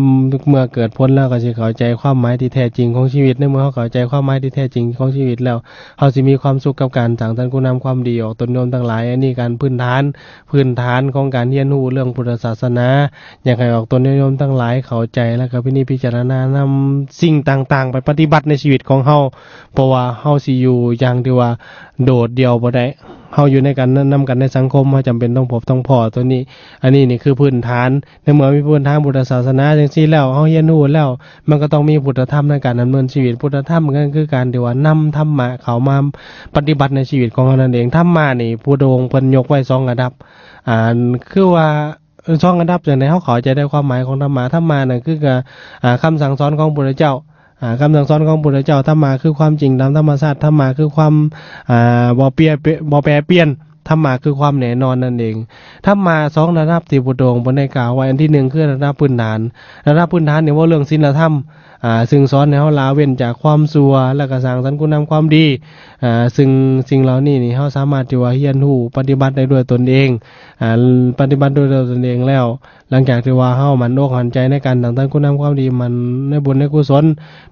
ເມື່ອເກີດຜົນແລ້ວກໍຊິເຂົ້າໃຈຄວາມໝາຍທີ່ແທ້ຈິງຂອງຊີວິດ. ໃນເມື່ອເຮົາເຂົ້າໃຈຄວາມໝາຍທີ່ແທ້ຈິງຂອງຊີວິດແລ້ວ ເຮົາຊິມີຄວາມສຸກກັບການສ້າງສັນຄຸນງາມຄວາມດີອອກ ໂຕໂຍມທັງຫຼາຍ. ອັນນີ້ການພື້ນຖານ, ພື້ນຖານຂອງການຮຽນຮູ້ເລື່ອງພຸດທະສາສະໜາ. ຢາກໃຫ້ອອກຕົນຍາດໂຍມທັງຫຼາຍເຂົ້າໃຈ ແລ້ວກໍພິນິດພິຈາລະນານຳສິ່ງຕ່າງໆໄປປະຕິບັດໃນຊີວິດຂອງເຮົາ, ເພາະວ່າເຮົາຊິຢູ່ຢ່າງທີ່ວ່າໂດດດ່ຽວບໍ່ໄດ້. ເຮົາຢູ່ໃນກັນ ນຳກັນໃນສັງຄົມ, ເຮົາຈຳເປັນຕ້ອງພົບຕ້ອງພໍ້ຕົວນີ້. ອັນນີ້ນີ້ຄືພື້ນຖານ. ໃນເມື່ອມີພື້ນຖານພຸດທະສາສະໜາຈັ່ງຊີ້ແລ້ວ, ເຮົາຮຽນຮູ້ແລ້ວ, ມັນກໍຕ້ອງມີພຸດທະທຳໃນການດຳເນີນຊີວິດ. ພຸດທະທຳກໍຄືການທີ່ວ່ານຳທຳມະເຂົ້າມາປະຕິບັດໃນຊີວິດຂອງເຮົານັ້ນເອງ. ທຳມະນີ້ ພຸດທະອົງເພິ່ນຍົກໄວ້ສອງລະດັບ. ອ່າ ຄືວ່າ ເອີ ສອງລະດັບຈັ່ງໃດ ເຮົາເຂົ້າໃຈໄດ້ຄວາມໝາຍຂອງທຳມະ. ທຳມະນັ້ນຄືກະ ອ່າ ຄຳສັ່ງສອນຂອງພຸດທະເຈົ້າ, ອ່າ ຄຳສັ່ງສອນຂອງພຸດທະເຈົ້າ. ທຳມະຄືຄວາມຈິງຕາມທຳມະຊາດ, ທຳມະຄືຄວາມ ອ່າ ບໍ່ເປ່ຍ ບໍ່ແປປ່ຽນ, ທຳມະຄືຄວາມແນ່ນອນນັ້ນເອງ. ທຳມະສອງລະດັບທີ່ພຸດທະອົງເພິ່ນໄດ້ກ່າວໄວ້, ອັນທີໜຶ່ງຄືລະດັບພື້ນຖານ. ລະດັບພື້ນຖານນີ້ເວົ້າເລື່ອງສິນລະທຳ, ອ່າ ຊຶ່ງສອນໃຫ້ເຮົາລະເວັ້ນຈາກຄວາມຊົ່ວ ແລ້ວກໍສ້າງສັນຄຸນງາມຄວາມດີ. ອ່າ ຊຶ່ງສິ່ງເຫຼົ່ານີ້ນີ້ ເຮົາສາມາດທີ່ວ່າຮຽນຮູ້ປະຕິບັດໄດ້ດ້ວຍຕົນເອງ. ອ່າ ປະຕິບັດໂດຍຕົນເອງແລ້ວ, ຫຼັງຈາກທີ່ວ່າເຮົາໝັ້ນອົກໝັ້ນໃຈໃນການສ້າງສັນຄຸນງາມຄວາມດີ, ໝັ້ນໃນບຸນໃນກຸສົນ,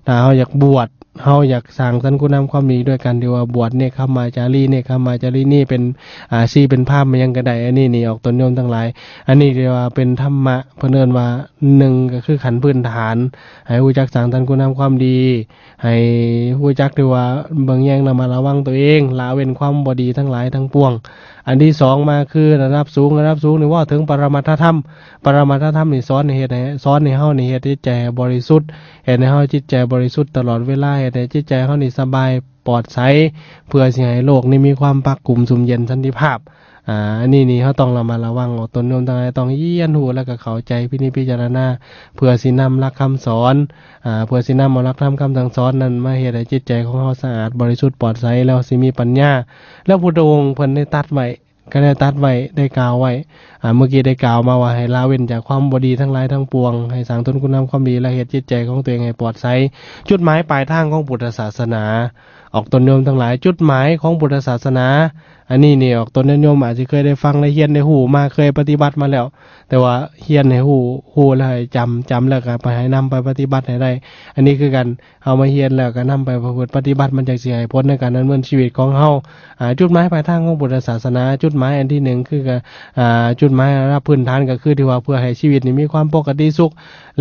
ຖ້າເຮົາຢາກບວດ, ເຮົາຢາກສ້າງສັນຄຸນງາມຄວາມດີດ້ວຍການທີ່ວ່າບວດເນກຂະມາຈາລີ, ເນກຂະມາຈາລີນີເປັນ ອ່າ ຊີເປັນພາມ ຫຍັງກໍໄດ້. ອັນນີ້ນີ້ອອກຕົນໂຍມທັງຫຼາຍ, ອັນນີ້ເອີ້ນວ່າເປັນທຳມະ, ເພິ່ນເອີ້ນວ່າ ໜຶ່ງ ກໍຄືຂັ້ນພື້ນຖານ, ໃຫ້ຮູ້ຈັກສ້າງສັນຄຸນງາມຄວາມດີ, ໃຫ້ຮູ້ຈັກທີ່ວ່າເບິ່ງແຍງລະມັດລະວັງຕົວເອງ, ລະເວັ້ນຄວາມບໍ່ດີທັງຫຼາຍທັງປວງ. ອັນທີສອງມາຄືລະດັບສູງ, ລະດັບສູງນີ້ເວົ້າເຖິງປະລະມັດທະທຳ. ປະລະມັດທະທຳນີ້ສອນໃຫ້ເຮັດໃຫ້ ສອນໃຫ້ເຮົານີ້ເຮັດຈິດໃຈໃຫ້ບໍລິສຸດ, ເຮັດໃຫ້ເຮົາຈິດໃຈບໍລິສຸດຕະຫຼອດເວລາ, ເຮັດໃຫ້ຈິດໃຈເຮົານີ້ສະບາຍປອດໃສ, ເພື່ອຊິໃຫ້ໂລກນີ້ມີຄວາມປະກຸມຊຸ່ມເຢັນສັນຕິພາບ. ອ່າ ອັນນີ້ນີ້ເຮົາຕ້ອງລະມັດລະວັງເອົາຕົນ, ໂຍມທັງຫຼາຍຕ້ອງຮຽນຮູ້ ແລ້ວກໍເຂົ້າໃຈ, ພິນິດພິຈາລະນາ ເພື່ອຊິນຳຫຼັກຄຳສອນ, ອ່າ ເພື່ອຊິນຳເອົາຫຼັກທຳຄຳສັ່ງສອນນັ້ນມາເຮັດໃຫ້ຈິດໃຈຂອງເຮົາສະອາດ, ບໍລິສຸດ, ປອດໃສ, ແລ້ວຊິມີປັນຍາ. ແລ້ວພຸດທະອົງເພິ່ນໄດ້ຕັດໄວ້, ກໍໄດ້ຕັດໄວ້, ໄດ້ກ່າວໄວ້, ອ່າ ເມື່ອກີ້ໄດ້ກ່າວມາວ່າໃຫ້ລະເວັ້ນຈາກຄວາມບໍ່ດີທັງຫຼາຍທັງປວງ, ໃຫ້ສ້າງຕົນຄຸນງາມຄວາມດີ ແລະ ເຮັດຈິດໃຈຂອງຕົວເອງໃຫ້ປອດໃສ. ຈຸດໝາຍປາຍທາງຂອງພຸດທະສາສະໜາ ອອກຕົນໂຍມທັງຫຼາຍ, ຈຸດໝາຍຂອງພຸດທະສາສະໜາ ອັນນີ້ນີ້ອອກຕົນຍາດໂຍມອາດຊິເຄີຍໄດ້ຟັງໄດ້ຮຽນໄດ້ຮູ້ມາ, ເຄີຍປະຕິບັດມາແລ້ວ, ແຕ່ວ່າຮຽນໃຫ້ຮູ້, ຮູ້ແລ້ວໃຫ້ຈຳ, ຈຳແລ້ວກໍໄປໃຫ້ນຳໄປປະຕິບັດໃຫ້ໄດ້. ອັນນີ້ຄືກັນ, ເຮົາມາຮຽນແລ້ວກໍນຳໄປປະພຶດປະຕິບັດ, ມັນຈັ່ງຊິໃຫ້ຜົນໃນການດຳເນີນຊີວິດຂອງເຮົາ. ອ່າ ຈຸດໝາຍປາຍທາງຂອງພຸດທະສາສະໜາ, ຈຸດໝາຍອັນທີໜຶ່ງຄື ອ່າ ຈຸດໝາຍລະດັບພື້ນຖານ ກໍຄືທີ່ວ່າເພື່ອໃຫ້ຊີວິດນີ້ມີຄວາມປົກກະຕິສຸກ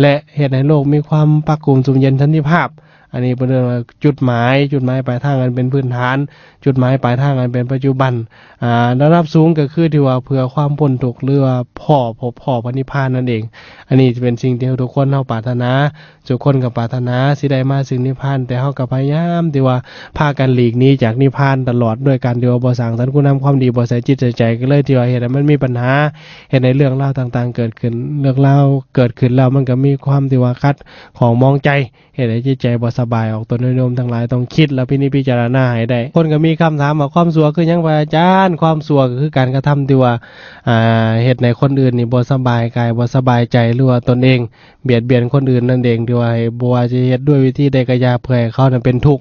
ແລະ ເຮັດໃຫ້ໂລກມີຄວາມປະກຸມຊຸ່ມເຢັນສັນຕິພາບ. ອັນນີ້ເພິ່ນເອີ້ນວ່າຈຸດໝາຍ, ຈຸດໝາຍປາຍທາງອັນເປັນພື້ນຖານ, ຈຸດໝາຍປາຍທາງອັນເປັນປັດຈຸບັນ. ອ່າ ລະດັບສູງກໍຄືທີ່ວ່າເພື່ອຄວາມພົ້ນທຸກ ຫຼືວ່າພໍ້ ພົບພໍ້ພະນິບພານນັ້ນເອງ. ອັນນີ້ຈະເປັນສິ່ງທີ່ທຸກຄົນເຮົາປາດຖະໜາ, ທຸກຄົນກໍປາດຖະໜາຊິໄດ້ມາເຖິງນິບພານ, ແຕ່ເຮົາກໍພະຍາຍາມທີ່ວ່າພາກັນຫຼີກໜີຈາກນິບພານຕະຫຼອດ ດ້ວຍການທີ່ວ່າບໍ່ສ້າງສັນຄຸນງາມຄວາມດີ, ບໍ່ໃສ່ຈິດໃສ່ໃຈ, ກໍເລີຍທີ່ວ່າເຮັດໃຫ້ມັນມີບັນຫາ, ເຮັດໃຫ້ເລື່ອງລາວຕ່າງໆເກີດຂຶ້ນ. ເລື່ອງລາວເກີດຂຶ້ນແລ້ວ ມັນກໍມີຄວາມທີ່ວ່າຂັດຂ້ອງໝອງໃຈ, ເຮັດໃຫ້ຈິດໃຈບໍ່ ສະບາຍອອກ ຕົນໂຍມທັງຫຼາຍຕ້ອງຄິດແລ້ວພິນິດພິຈາລະນາໃຫ້ໄດ້. ຄົນກໍມີຄຳຖາມວ່າ ຄວາມຊົ່ວຄືຫຍັງ ພະອາຈານ? ຄວາມຊົ່ວກໍຄືການກະທຳທີ່ວ່າ ອ່າ ເຮັດໃຫ້ຄົນອື່ນນີ້ບໍ່ສະບາຍກາຍ ບໍ່ສະບາຍໃຈ ຫຼືວ່າຕົນເອງ ບຽດບຽນຄົນອື່ນນັ້ນເອງ ທີ່ວ່າໃຫ້ ບໍ່ວ່າຈະເຮັດດ້ວຍວິທີໃດກໍຢ່າ ເພື່ອໃຫ້ເຂົານັ້ນເປັນທຸກ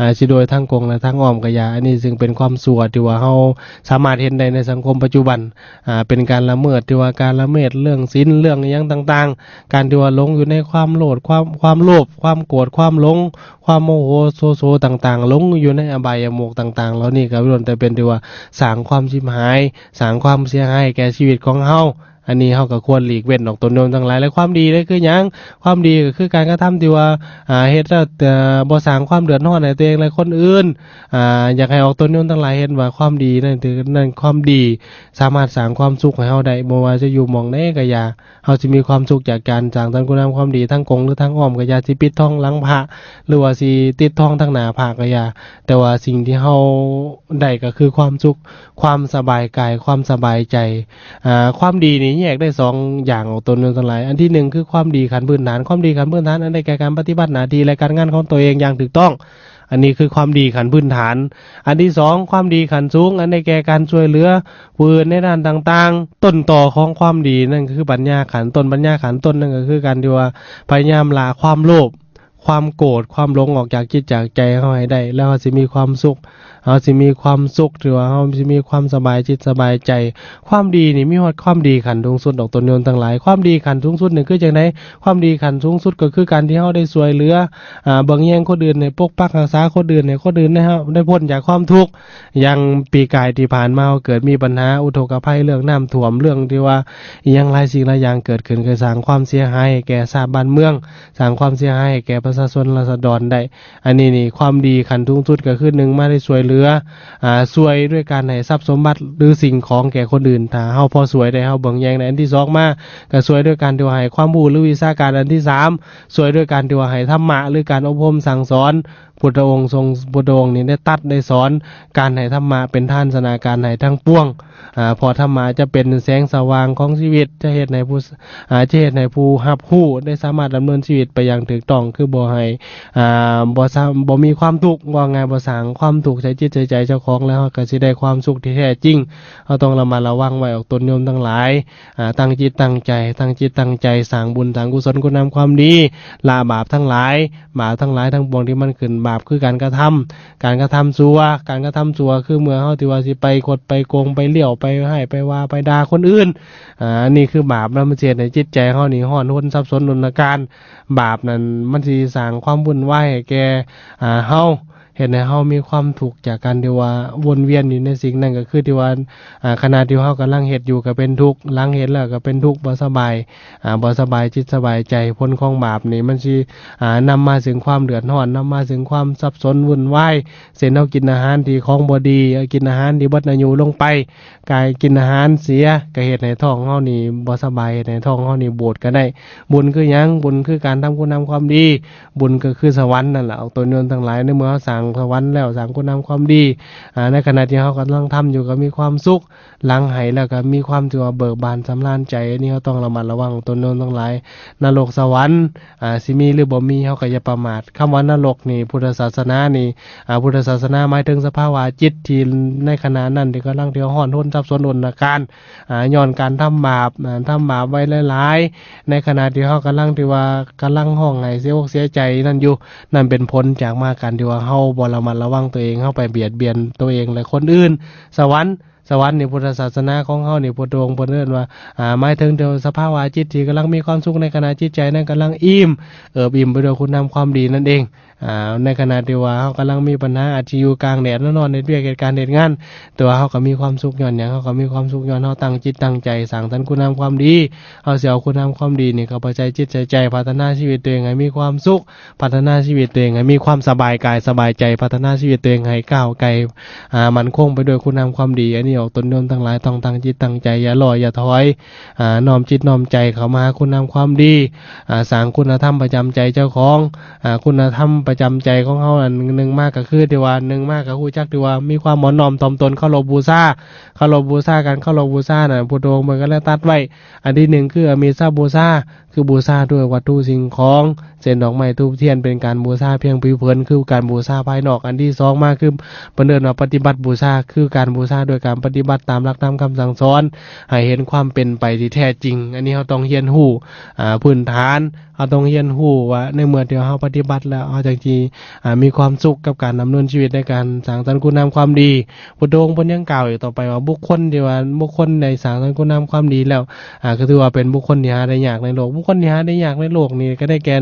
ອ່າ ຊິໂດຍທາງກົງ ແລະ ທາງອ້ອມກໍຢ່າ. ອັນນີ້ຊຶ່ງເປັນຄວາມຊົ່ວທີ່ວ່າເຮົາສາມາດເຫັນໄດ້ໃນສັງຄົມປັດຈຸບັນ ອ່າ ເປັນການລະເມີດ ທີ່ວ່າການລະເມີດເລື່ອງສິນ ເລື່ອງຫຍັງຕ່າງໆ ການທີ່ວ່າຫຼົງຢູ່ໃນຄວາມໂລດ ຄວາມ ຄວາມໂລບ ຄວາມໂກດ ຄວາມຫຼົງ ຄວາມໂມໂຫໂທໂສຕ່າງໆ ຫຼົງຢູ່ໃນອະບາຍຍະມຸກຕ່າງໆ ເຫຼົ່ານີ້ ກໍລ້ວນແຕ່ເປັນທີ່ວ່າສ້າງຄວາມຊິບຫາຍ ສ້າງຄວາມເສຍຫາຍແກ່ຊີວິດຂອງເຮົາ. ອັນນີ້ເຮົາກໍຄວນຫຼີກເວັ້ນອອກ ຕົນໂຍມທັງຫຼາຍ. ແລະ ຄວາມດີນັ້ນຄືຫຍັງ? ຄວາມດີກໍຄືການກະທຳທີ່ວ່າ ອ່າ ເຮັດແລ້ວ ເອີ ບໍ່ສ້າງຄວາມເດືອດຮ້ອນໃຫ້ຕົວເອງ ແລະ ຄົນອື່ນ. ອ່າ ຢາກໃຫ້ອອກຕົນໂຍມທັງຫຼາຍເຫັນວ່າ ຄວາມດີນັ້ນຄື ນັ້ນ ຄວາມດີສາມາດສ້າງຄວາມສຸກໃຫ້ເຮົາໄດ້ ບໍ່ວ່າຈະຢູ່ໝ່ອງໃດກໍຢ່າ. ເຮົາຊິມີຄວາມສຸກຈາກການສ້າງສັນຄຸນງາມຄວາມດີ ທາງກົງ ຫຼື ທາງອ້ອມ ກໍຢ່າຊິປິດທອງຫຼັງພະ ຫຼືວ່າຊິຕິດທອງທາງໜ້າພະກໍຢ່າ, ແຕ່ວ່າສິ່ງທີ່ເຮົາໄດ້ກໍຄືຄວາມສຸກ, ຄວາມສະບາຍກາຍ, ຄວາມສະບາຍໃຈ. ອາ ຄວາມດີນີ້ແຍກໄດ້ສອງຢ່າງອອກຕົນໂຍມທັງຫຼາຍ. ອັນທີໜຶ່ງຄືຄວາມດີຂັ້ນພື້ນຖານ. ຄວາມດີຂັ້ນພື້ນຖານ ອັນໄດ້ແກ່ການປະຕິບັດໜ້າທີ່ ແລະ ການງານຂອງຕົວເອງຢ່າງຖືກຕ້ອງ. ອັນນີ້ຄືຄວາມດີຂັ້ນພື້ນຖານ. ອັນທີສອງ ຄວາມດີຂັ້ນສູງ ອັນໄດ້ແກ່ການຊ່ວຍເຫຼືອຜູ້ອື່ນໃນດ້ານຕ່າງໆ. ຕົ້ນຕໍຂອງຄວາມດີນັ້ນກໍຄືປັນຍາຂັ້ນຕົ້ນ. ປັນຍາຂັ້ນຕົ້ນນັ້ນກໍຄືການທີ່ວ່າພະຍາຍາມລະຄວາມໂລບ, ຄວາມໂກດ, ຄວາມຫຼົງອອກຈາກຈິດຈາກໃຈເຮົາໃຫ້ໄດ້, ແລ້ວເຮົາຊິມີຄວາມສຸກ. ເຮົາຊິມີຄວາມສຸກ ຖືວ່າເຮົາຊິມີຄວາມສະບາຍຈິດສະບາຍໃຈ. ຄວາມດີນີ້ມີຮອດຄວາມດີຂັ້ນສູງສຸດດອກ ຕົນໂຍມທັງຫຼາຍ. ຄວາມດີຂັ້ນສູງສຸດນີ້ຄືຈັ່ງໃດ? ຄວາມດີຂັ້ນສູງສຸດກໍຄືການທີ່ເຮົາໄດ້ຊ່ວຍເຫຼືອ ອາ ເບິ່ງແຍງຄົນອື່ນ, ໄດ້ປົກປັກຮັກສາຄົນອື່ນ, ໃຫ້ຄົນອື່ນໄດ້ ໄດ້ພົ້ນຈາກຄວາມທຸກ. ຢ່າງປີກາຍທີ່ຜ່ານມາ ເຮົາເກີດມີບັນຫາອຸທົກກະໄພ ເລື່ອງນ້ຳຖ້ວມ, ເລື່ອງທີ່ວ່າອີ່ຫຍັງຫຼາຍສິ່ງຫຼາຍຢ່າງເກີດຂຶ້ນ, ກໍສ້າງຄວາມເສຍຫາຍໃຫ້ແກ່ຊາດບ້ານເມືອງ, ສ້າງຄວາມເສຍຫາຍໃຫ້ແກ່ປະຊາຊົນລາຊະດອນໄດ້. ອັນນີ້ນີ້ ຄວາມດີຂັ້ນສູງສຸດກໍຄື ໜຶ່ງ ມາໄດ້ຊ່ວຍເຫຼືອ ອາ ຊ່ວຍດ້ວຍການໃຫ້ຊັບສົມບັດ ຫຼື ສິ່ງຂອງແກ່ຄົນອື່ນ ຖ້າເຮົາພໍຊ່ວຍໄດ້ ເຮົາເບິ່ງແຍງໄດ້. ອັນທີສອງມາ ກໍຊ່ວຍດ້ວຍການທີ່ວ່າໃຫ້ຄວາມຮູ້ ຫຼື ວິຊາການ. ອັນທີສາມ ຊ່ວຍດ້ວຍການທີ່ວ່າໃຫ້ທຳມະ ຫຼື ການອົບຮົມສັ່ງສອນ. ພຸດທະອົງຊົງ ພຸດທະອົງນີ້ໄດ້ຕັດໄດ້ສອນການໃຫ້ທຳມະເປັນທານຊະນະການໃຫ້ທັງປວງ. ອາ ເພາະທຳມະຈະເປັນແສງສະຫວ່າງຂອງຊີວິດ, ຈະເຮັດໃຫ້ຜູ້ ອາ ຈະເຮັດໃຫ້ຜູ້ຮັບຮູ້ໄດ້ສາມາດດຳເນີນຊີວິດໄປຢ່າງຖືກຕ້ອງ, ຄືບໍ່ໃຫ້ ອາ ບໍ່ສ້າງ ບໍ່ມີຄວາມທຸກ, ເວົ້າງ່າຍ ບໍ່ສ້າງຄວາມທຸກໃສ່ຈິດໃສ່ໃຈເຈົ້າຂອງ, ແລ້ວເຮົາກໍຊິໄດ້ຄວາມສຸກທີ່ແທ້ຈິງ. ເຮົາຕ້ອງລະມັດລະວັງໄວ້ອອກ ຕົນໂຍມທັງຫຼາຍ. ອາ ຕັ້ງຈິດຕັ້ງໃຈ, ຕັ້ງຈິດຕັ້ງໃຈສ້າງບຸນສ້າງກຸສົນຄຸນງາມຄວາມດີ, ລະບາບທັງຫຼາຍ. ບາບທັງຫຼາຍທັງປວງທີ່ມັນຂຶ້ນ ບາບຄືການກະທຳ ການກະທຳຊົ່ວ. ການກະທຳຊົ່ວຄືເມື່ອເຮົາທີ່ວ່າຊິໄປຄົດໄປໂກງ ໄປລ້ຽວ ໄປຮ້າຍ ໄປວ່າ ໄປດ່າຄົນອື່ນ. ອາ ອັນນີ້ຄືບາບນະ, ມັນຊິເຮັດໃຫ້ຈິດໃຈເຮົານີ້ຮ້ອນຮົນສັບສົນດົນນະການ. ບາບນັ້ນມັນຊິສ້າງຄວາມວຸ່ນວາຍໃຫ້ແກ່ ອາ ເຮົາ, ເຮັດໃຫ້ເຮົາມີຄວາມທຸກຈາກການທີ່ວ່າວົນວຽນຢູ່ໃນສິ່ງນັ້ນ. ກໍຄືທີ່ວ່າ ອາ ຂະນະທີ່ເຮົາກຳລັງເຮັດຢູ່ກໍເປັນທຸກ, ຫຼັງເຮັດແລ້ວກໍເປັນທຸກ ບໍ່ສະບາຍ ອາ ບໍ່ສະບາຍຈິດສະບາຍໃຈ. ຜົນຂອງບາບນີ້ມັນຊິ ອາ ນຳມາເຖິງຄວາມເດືອດຮ້ອນ, ນຳມາເຖິງຄວາມສັບສົນວຸ່ນວາຍ. ເຊັ່ນ ເຮົາກິນອາຫານທີ່ຂອງບໍ່ດີ, ເຮົາກິນອາຫານທີ່ເບິດອາຍຸລົງໄປ, ກາຍກິນອາຫານເສຍ ກໍເຮັດໃຫ້ທ້ອງເຮົານີ້ບໍ່ສະບາຍ, ເຮັດໃຫ້ທ້ອງເຮົານີ້ບວດກໍໄດ້. ບຸນຄືຫຍັງ? ບຸນຄືການທຳຄຸນງາມຄວາມດີ. ບຸນກໍຄືສະຫວັນນັ້ນລະ ອອກຕົນໂຍມທັງຫຼາຍ. ໃນເມື່ອເຮົາສ້າງສະຫວັນແລ້ວ, ສ້າງຄຸນງາມຄວາມດີ, ອາ ໃນຂະນະທີ່ເຮົາກຳລັງທຳຢູ່ ກໍມີຄວາມສຸກ, ຫຼັງໃຫ້ແລ້ວກໍມີຄວາມທີ່ວ່າເບີກບານສຳລານໃຈ. ອັນນີ້ເຮົາຕ້ອງລະມັດລະວັງ ຕົນໂຍມທັງຫຼາຍ. ນະລົກສະຫວັນ ອາ ຊິມີ ຫຼື ບໍ່ມີ ເຮົາກໍຢ່າປະໝາດ. ຄຳວ່ານະລົກນີ້ ພຸດທະສາສະໜານີ້ ອາ ພຸດທະສາສະໜາໝາຍເຖິງສະພາວະຈິດທີ່ໃນຂະນະນັ້ນທີ່ກຳລັງທີ່ຮ້ອນຮົນສັບສົນດົນນະການ ອາ ຍ້ອນການທຳບາບ ອາ ທຳບາບໄວ້ຫຼາຍໆ ໃນຂະນະທີ່ເຮົາກຳລັງທີ່ວ່າກຳລັງຮ້ອງໄຫ້ເສຍອົກເສຍໃຈນັ້ນຢູ່. ນັ້ນເປັນຜົນຈາກມາການທີ່ວ່າເຮົາບໍ່ລະມັດລະວັງຕົວເອງ, ເຮົາໄປບຽດບຽນຕົວເອງ ແລະ ຄົນອື່ນ. ສະຫວັນ ສະຫວັນນີ້ ພຸດທະສາສະໜາຂອງເຮົານີ້ ພຸດທະອົງເພິ່ນເອີ້ນວ່າ ອາ ໝາຍເຖິງແຕ່ສະພາວະຈິດທີ່ກຳລັງມີຄວາມສຸກ ໃນຂະນະຈິດໃຈນັ້ນກຳລັງອີ່ມ ເອີບອີ່ມໄປດ້ວຍຄຸນງາມຄວາມດີນັ້ນເອງ. ອາ ໃນຂະນະທີ່ວ່າເຮົາກຳລັງມີບັນຫາ ອາດຊິຢູ່ກາງແດດ ນອນເຮັດວຽກເຮັດການເຮັດງານ, ແຕ່ວ່າເຮົາກໍມີຄວາມສຸກຍ້ອນຫຍັງ? ເຮົາກໍມີຄວາມສຸກຍ້ອນເຮົາຕັ້ງຈິດຕັ້ງໃຈສ້າງສັນຄຸນງາມຄວາມດີ. ເຮົາຊິເອົາຄຸນງາມຄວາມດີນີ້ເຂົ້າໄປໃສ່ຈິດໃສ່ໃຈ, ພັດທະນາຊີວິດຕົວເອງໃຫ້ມີຄວາມສຸກ, ພັດທະນາຊີວິດຕົວເອງໃຫ້ມີຄວາມສະບາຍກາຍສະບາຍໃຈ, ພັດທະນາຊີວິດຕົວເອງໃຫ້ກ້າວໄກ ອາ ໝັ້ນຄົງໄປດ້ວຍຄຸນງາມຄວາມດີ. ອັນນີ້ອອກຕົນໂຍມທັງຫຼາຍ ຕ້ອງຕັ້ງຈິດຕັ້ງໃຈ, ຢ່າລໍຢ່າຖອຍ, ອາ ນ້ອມຈິດນ້ອມໃຈເຂົ້າມາຫາຄຸນງາມຄວາມດີ, ອາ ສ້າງຄຸນນະທຳປະຈຳໃຈເຈົ້າຂອງ, ອາ ຄຸນນະທຳ ປະຈຳໃຈຂອງເຮົານັ້ນ ໜຶ່ງມາກໍຄືທີ່ວ່າ ໜຶ່ງມາກໍຮູ້ຈັກທີ່ວ່າມີຄວາມອ່ອນນ້ອມຖ່ອມຕົນ ເຄົາລົບບູຊາ ເຄົາລົບບູຊາ ການເຄົາລົບບູຊານັ້ນ ພຸດທະອົງເພິ່ນກໍເລີຍຕັດໄວ້ ອັນທີໜຶ່ງຄືອະມິດຊາບູຊາ ຄືບູຊາດ້ວຍວັດຖຸສິ່ງຂອງ ເຊັ່ນດອກໄມ້ທູບທຽນ ເປັນການບູຊາພຽງຜິວເຜິນ ຄືການບູຊາພາຍນອກ. ອັນທີສອງມາຄືເພິ່ນເອີ້ນວ່າປະຕິບັດບູຊາ ຄືການບູຊາດ້ວຍການປະຕິບັດຕາມຫຼັກທຳຄຳສັ່ງສອນ ໃຫ້ເຫັນຄວາມເປັນໄປທີ່ແທ້ຈິງ. ອັນນີ້ເຮົາຕ້ອງຮຽນຮູ້ ອາ ພື້ນຖານ ເຮົາຕ້ອງຮຽນຮູ້ວ່າໃນເມື່ອທີ່ເຮົາປະຕິບັດແລ້ວ ເຮົາຈັ່ງຊິ ອາ ມີຄວາມສຸກກັບການດຳເນີນຊີວິດໃນການສ້າງສັນຄຸນງາມຄວາມດີ. ພຸດທະອົງເພິ່ນຍັງກ່າວອີກຕໍ່ໄປວ່າ ບຸກຄົນທີ່ວ່າ ບຸກຄົນໄດ້ສ້າງສັນຄຸນງາມຄວາມດີແລ້ວ ອາ ກໍຖືວ່າເປັນບຸກຄົນທີ່ຫາໄດ້ຍາກໃນໂລກ. ບຸກຄົນທີ່ຫາໄດ້ຍາກໃນໂລກນີ້ກໍໄດ້ແກ່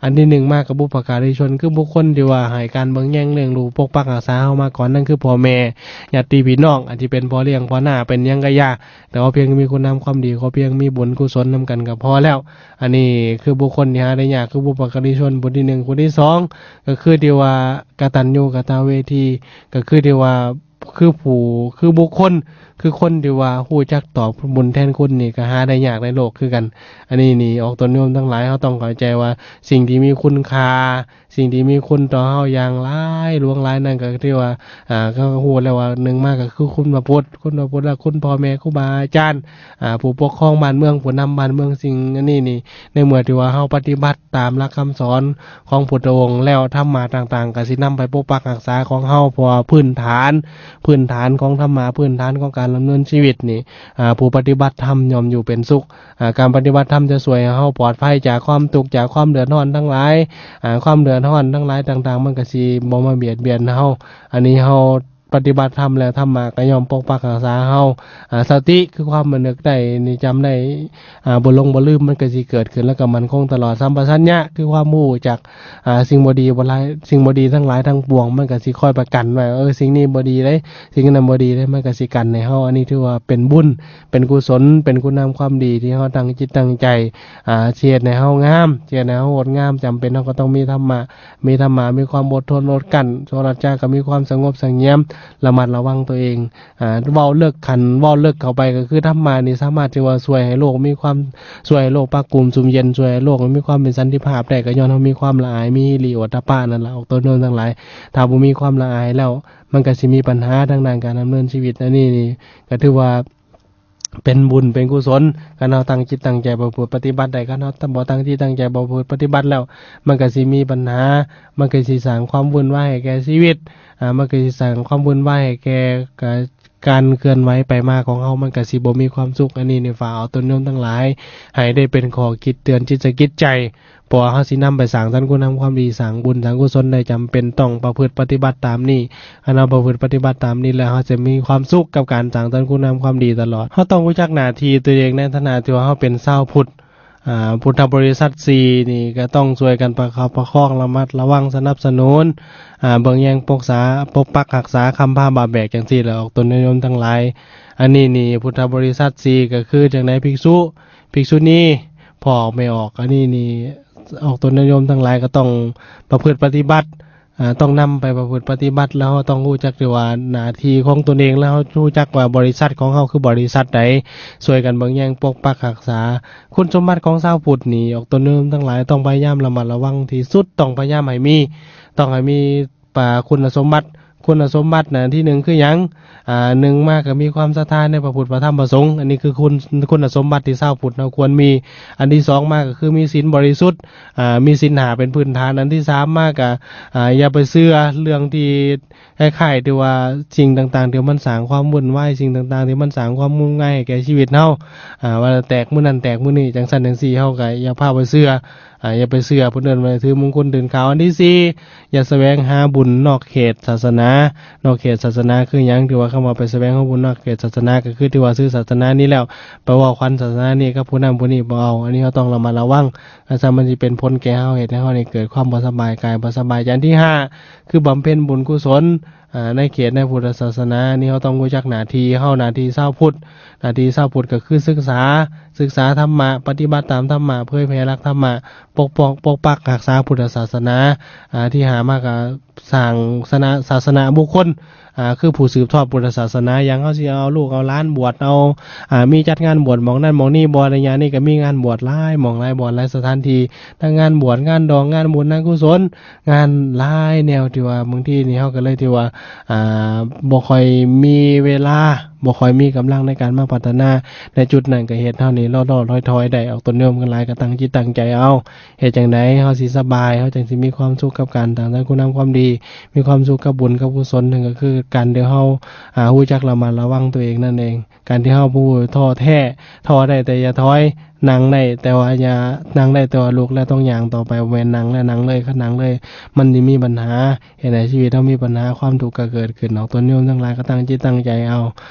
ອັນທີໜຶ່ງມາກໍບຸບພະກາລິຊົນ ຄືບຸກຄົນທີ່ວ່າໃຫ້ການເບິ່ງແຍງລ້ຽງດູປົກປັກຮັກສາເຮົາມາກ່ອນ ນັ້ນຄືພໍ່ແມ່ ຍາດຕິພີ່ນ້ອງ ອາດຊິເປັນພໍ່ລ້ຽງພໍ່ນາ ເປັນຫຍັງກໍຢ່າ ແຕ່ວ່າພຽງມີຄຸນງາມຄວາມດີ ຂໍພຽງມີບຸນກຸສົນນຳກັນກໍພໍແລ້ວ. ອັນນີ້ຄືບຸກຄົນທີ່ຫາໄດ້ຍາກ ຄືບຸບພະກາລິຊົນຜູ້ທີໜຶ່ງ. ຜູ້ທີສອງກໍຄືທີ່ວ່າກະຕັນຍູກະຕະເວທີ ກໍຄືທີ່ວ່າ ຄືຜູ້ ຄືບຸກຄົນ ຄືຄົນທີ່ວ່າຮູ້ຈັກຕອບບຸນແທນຄຸນນີ້ ກໍຫາໄດ້ຍາກໃນໂລກຄືກັນ. ອັນນີ້ນີ້ອອກຕົນໂຍມທັງຫຼາຍ ເຮົາຕ້ອງເຂົ້າໃຈວ່າສິ່ງທີ່ມີຄຸນຄ່າ ສິ່ງທີ່ມີຄຸນຕໍ່ເຮົາຢ່າງຫຼາຍຫຼວງຫຼາຍນັ້ນ ກໍຖືວ່າ ອາ ກໍຮູ້ແລ້ວວ່າ ໜຶ່ງມາກໍຄືຄຸນພະພຸດ ຄຸນພະພຸດ ແລະ ຄຸນພໍ່ແມ່ ຄູບາອາຈານ ອາ ຜູ້ປົກຄອງບ້ານເມືອງ ຜູ້ນຳບ້ານເມືອງ. ສິ່ງອັນນີ້ນີ້ ໃນເມື່ອທີ່ວ່າເຮົາປະຕິບັດຕາມຫຼັກຄຳສອນຂອງພຸດທະອົງແລ້ວ ທຳມະຕ່າງໆກໍຊິນຳໄປປົກປັກຮັກສາຂອງເຮົາ ເພາະວ່າພື້ນຖານ ພື້ນຖານຂອງທຳມະ ພື້ນຖານຂອງການດຳເນີນຊີວິດນີ້ ອາ ຜູ້ປະຕິບັດທຳຍ່ອມຢູ່ເປັນສຸກ. ອາ ການປະຕິບັດທຳຈະຊ່ວຍໃຫ້ເຮົາປອດໄພຈາກຄວາມທຸກ ຈາກຄວາມເດືອດຮ້ອນທັງຫຼາຍ ອາ ຄວາມເດືອດຮ້ອນທັງຫຼາຍຕ່າງໆ ມັນກໍຊິບໍ່ມາບຽດບຽນເຮົາ. ອັນນີ້ເຮົາ ປະຕິບັດທຳແລ້ວ ທຳມະກໍຍ່ອມປົກປັກຮັກສາເຮົາ. ອາ ສະຕິຄືຄວາມລະນຶກໄດ້ ນີ້ຈຳໄດ້ ອາ ບໍ່ຫຼົງບໍ່ລືມ ມັນກໍຊິເກີດຂຶ້ນ ແລ້ວກໍໝັ້ນຄົງຕະຫຼອດ. ສຳປະຊັນຍະຄືຄວາມຮູ້ຈັກ ອາ ສິ່ງບໍ່ດີບໍ່ຮ້າຍ ສິ່ງບໍ່ດີທັງຫຼາຍທັງປວງ ມັນກໍຊິຄອຍປະກັນວ່າ ເອີ ສິ່ງນີ້ບໍ່ດີເດ້ ສິ່ງນັ້ນບໍ່ດີເດ້ ມັນກໍຊິກັນໃຫ້ເຮົາ. ອັນນີ້ຖືວ່າເປັນບຸນ ເປັນກຸສົນ ເປັນຄຸນງາມຄວາມດີທີ່ເຮົາຕັ້ງຈິດຕັ້ງໃຈ ອາ ຊິເຮັດໃຫ້ເຮົາງາມ ຊິເຮັດໃຫ້ເຮົາງົດງາມ ຈຳເປັນເຮົາກໍຕ້ອງມີທຳມະ ມີທຳມະ ມີຄວາມອົດທົນອົດກັ້ນ. ໂສລັດຈະກໍມີຄວາມສະຫງົບສະຫງຽມ ລະມັດລະວັງຕົວເອງ. ອາ ເວົ້າເລິກ ຄັນເວົ້າເລິກເຂົ້າໄປກໍຄືທຳມະນີ້ສາມາດທີ່ວ່າຊ່ວຍໃຫ້ໂລກມີຄວາມ ຊ່ວຍໃຫ້ໂລກປະກຸມຊຸ່ມເຢັນ ຊ່ວຍໃຫ້ໂລກມີຄວາມເປັນສັນຕິພາບໄດ້ ກໍຍ້ອນເຮົາມີຄວາມລະອາຍ ມີຮິໂອດຕະປະນັ້ນລະ ອອກຕົນໂຍມທັງຫຼາຍ. ຖ້າບໍ່ມີຄວາມລະອາຍແລ້ວ ມັນກໍຊິມີບັນຫາທາງດ້ານການດຳເນີນຊີວິດ. ອັນນີ້ນີ້ກໍຖືວ່າ ເປັນບຸນເປັນກຸສົນ ຄັນເຮົາຕັ້ງຈິດຕັ້ງໃຈປະພຶດປະຕິບັດໄດ້. ຄັນເຮົາບໍ່ຕັ້ງຈິດຕັ້ງໃຈປະພຶດປະຕິບັດແລ້ວ ມັນກໍຊິມີບັນຫາ ມັນກໍຊິສ້າງຄວາມວຸ່ນວາຍໃຫ້ແກ່ຊີວິດ ອາ ມັນກໍຊິສ້າງຄວາມວຸ່ນວາຍໃຫ້ແກ່ ກາ ການເຄື່ອນໄຫວໄປມາຂອງເຮົາ ມັນກໍຊິບໍ່ມີຄວາມສຸກ. ອັນນີ້ນີ້ຝາກເອົາຕົນໂຍມທັງຫຼາຍ ໃຫ້ໄດ້ເປັນຂໍ້ຄິດເຕືອນຈິດໃຈ ເພາະວ່າເຮົາຊິນຳໄປສ້າງສັນຄຸນງາມຄວາມດີ ສ້າງບຸນສ້າງກຸສົນໄດ້ ຈຳເປັນຕ້ອງປະພຶດປະຕິບັດຕາມນີ້. ຄັນເຮົາປະພຶດປະຕິບັດຕາມນີ້ແລ້ວ ເຮົາຈະມີຄວາມສຸກກັບການສ້າງສັນຄຸນງາມຄວາມດີຕະຫຼອດ. ເຮົາຕ້ອງຮູ້ຈັກໜ້າທີ່ຕົວເອງໃນຖານະທີ່ວ່າເຮົາເປັນຊາວພຸດ ອາ ພຸດທະບໍລິສັດສີ່ນີ້ກໍຕ້ອງຊ່ວຍກັນປະຄັບປະຄອງ ລະມັດລະວັງ ສະໜັບສະໜູນ ອາ ເບິ່ງແຍງປົກສາ ປົກປັກຮັກສາ ຄ້ຳພາບາແບກ ຈັ່ງຊີ້ແຫຼະ ອອກຕົນຍາດໂຍມທັງຫຼາຍ. ອັນນີ້ນີ້ ພຸດທະບໍລິສັດສີ່ກໍຄືຈັ່ງໃດ? ພິກສຸ ພິກສຸນີ ພໍ່ອອກແມ່ອອກ. ອັນນີ້ນີ້ ອອກຕົນຍາດໂຍມທັງຫຼາຍກໍຕ້ອງປະພຶດປະຕິບັດ ອາ ຕ້ອງນຳໄປປະພຶດປະຕິບັດ ແລ້ວເຮົາຕ້ອງຮູ້ຈັກທີ່ວ່າໜ້າທີ່ຂອງຕົນເອງ ແລ້ວເຮົາຮູ້ຈັກວ່າບໍລິສັດຂອງເຮົາຄືບໍລິສັດໃດ ຊ່ວຍກັນເບິ່ງແຍງປົກປັກຮັກສາ. ຄຸນສົມບັດຂອງຊາວພຸດນີ້ ອອກຕົນໂຍມທັງຫຼາຍຕ້ອງພະຍາຍາມລະມັດລະວັງທີ່ສຸດ ຕ້ອງພະຍາຍາມໃຫ້ມີ ຕ້ອງໃຫ້ມີ ປາ ຄຸນນະສົມບັດ ຄຸນນະສົມບັດນະ ອັນທີໜຶ່ງຄືຫຍັງ? ອາ ໜຶ່ງມາກໍມີຄວາມສັດທາໃນພະພຸດ ພະທຳ ພະສົງ ອັນນີ້ຄືຄຸນ ຄຸນນະສົມບັດທີ່ຊາວພຸດເຮົາຄວນມີ. ອັນທີສອງມາກໍຄືມີສິນບໍລິສຸດ ອາ ມີສິນຫ້າເປັນພື້ນຖານ. ອັນທີສາມມາກໍ ອາ ຢ່າໄປເຊື່ອເລື່ອງທີ່ຄ້າຍໆທີ່ວ່າສິ່ງຕ່າງໆທີ່ມັນສ້າງຄວາມວຸ່ນວາຍ ສິ່ງຕ່າງໆທີ່ມັນສ້າງຄວາມງຸ່ນງາຍໃຫ້ແກ່ຊີວິດເຮົາ ອາ ວ່າແຕກມື້ນັ້ນແຕກມື້ນີ້ ຈັ່ງຊັ້ນຈັ່ງຊີ້ ເຮົາກໍຢ່າພາໄປເຊື່ອ ອາ ຢ່າໄປເຊື່ອ ເພິ່ນເອີ້ນວ່າຖືມົງຄຸນຕື່ນຂາວ. ອັນທີສີ່ ຢ່າສະແຫວງຫາບຸນນອກເຂດສາສະໜາ. ນອກເຂດສາສະໜາຄືຫຍັງ? ທີ່ວ່າຄຳວ່າໄປສະແຫວງຫາບຸນນອກເຂດສາສະໜາ ກໍຄືທີ່ວ່າຊື່ສາສະໜານີ້ແລ້ວ ໄປເວົ້າຂວັນສາສະໜານີ້ກັບຜູ້ນັ້ນຜູ້ນີ້ບໍ່ເອົາ. ອັນນີ້ເຮົາຕ້ອງລະມັດລະວັງ ຄັນຊັ້ນມັນຊິເປັນຜົນແກ່ເຮົາ ເຮັດໃຫ້ເຮົານີ້ເກີດຄວາມບໍ່ສະບາຍກາຍ ບໍ່ສະບາຍໃຈ. ອັນທີຫ້າ ຄືບຳເພັນບຸນກຸສົນ ອາ ໃນເຂດໃນພຸດທະສາສະໜານີ້ ເຮົາຕ້ອງຮູ້ຈັກໜ້າທີ່ເຮົາ ໜ້າທີ່ຊາວພຸດ ໜ້າທີ່ຊາວພຸດກໍຄືສຶກສາ ສຶກສາທຳມະ ປະຕິບັດຕາມທຳມະ ເຜີຍແຜ່ຫຼັກທຳມະ ປົກປ້ອງ ປົກປັກຮັກສາພຸດທະສາສະໜາ. ອາ ທີຫ້າມາກໍສ້າງສະໜະ ສາສະນະບຸກຄົນ ອ່າ ຄືຜູ້ສືບທອດພຸດທະສາສະໜາ ຢ່າງເຮົາຊິເອົາລູກເອົາຫຼານບວດ ເອົາ ອ່າ ມີຈັດງານບວດໝ່ອງນັ້ນໝ່ອງນີ້ບໍ່ ໄລຍະນີ້ກໍມີງານບວດຫຼາຍໝ່ອງຫຼາຍບ່ອນ ຫຼາຍສະຖານທີ່ ທັງງານບວດ ງານດອງ ງານບຸນ ງານກຸສົນ ງານຫຼາຍແນວ ທີ່ວ່າບາງທີນີ້ເຮົາກໍເລີຍທີ່ວ່າ ອ່າ ບໍ່ຄ່ອຍມີເວລາ ບໍ່ຄ່ອຍມີກຳລັງໃນການມາພັດທະນາ ໃນຈຸດນັ້ນກໍເຮັດເຮົານີ້ລໍໆຖອຍໆໄດ້ອອກ. ຕົນໂຍມທັງຫຼາຍກໍຕັ້ງຈິດຕັ້ງໃຈເອົາ ເຮັດຈັ່ງໃດເຮົາຊິສະບາຍ ເຮົາຈັ່ງຊິມີຄວາມສຸກກັບການສ້າງສັນຄຸນງາມຄວາມດີ ມີຄວາມສຸກກັບບຸນກັບກຸສົນ ນັ້ນກໍຄືການທີ່ເຮົາ ອ່າ ຮູ້ຈັກລະມັດລະວັງຕົວເອງນັ້ນເອງ. ການທີ່ເຮົາຜູ້ທໍ້ແທ້ ທໍ້ໄດ້ແຕ່ຢ່າຖອຍ ນັ່ງໄດ້ແຕ່ວ່າຢ່າ ນັ່ງໄດ້ແຕ່ວ່າລຸກ ແລະ ຕ້ອງຍ່າງຕໍ່ໄປ ບໍ່ແມ່ນນັ່ງແລ້ວນັ່ງເລີຍ ຄັນນັ່ງເລີຍມັນຊິມີບັນຫາ ເຮັດໃຫ້ຊີວິດເຮົາມີບັນຫາ ຄວາມທຸກກໍເກີດຂຶ້ນເນາະ. ຕົນໂຍມທັງຫຼາຍກໍຕັ້ງຈິດຕັ້ງໃຈເອົາ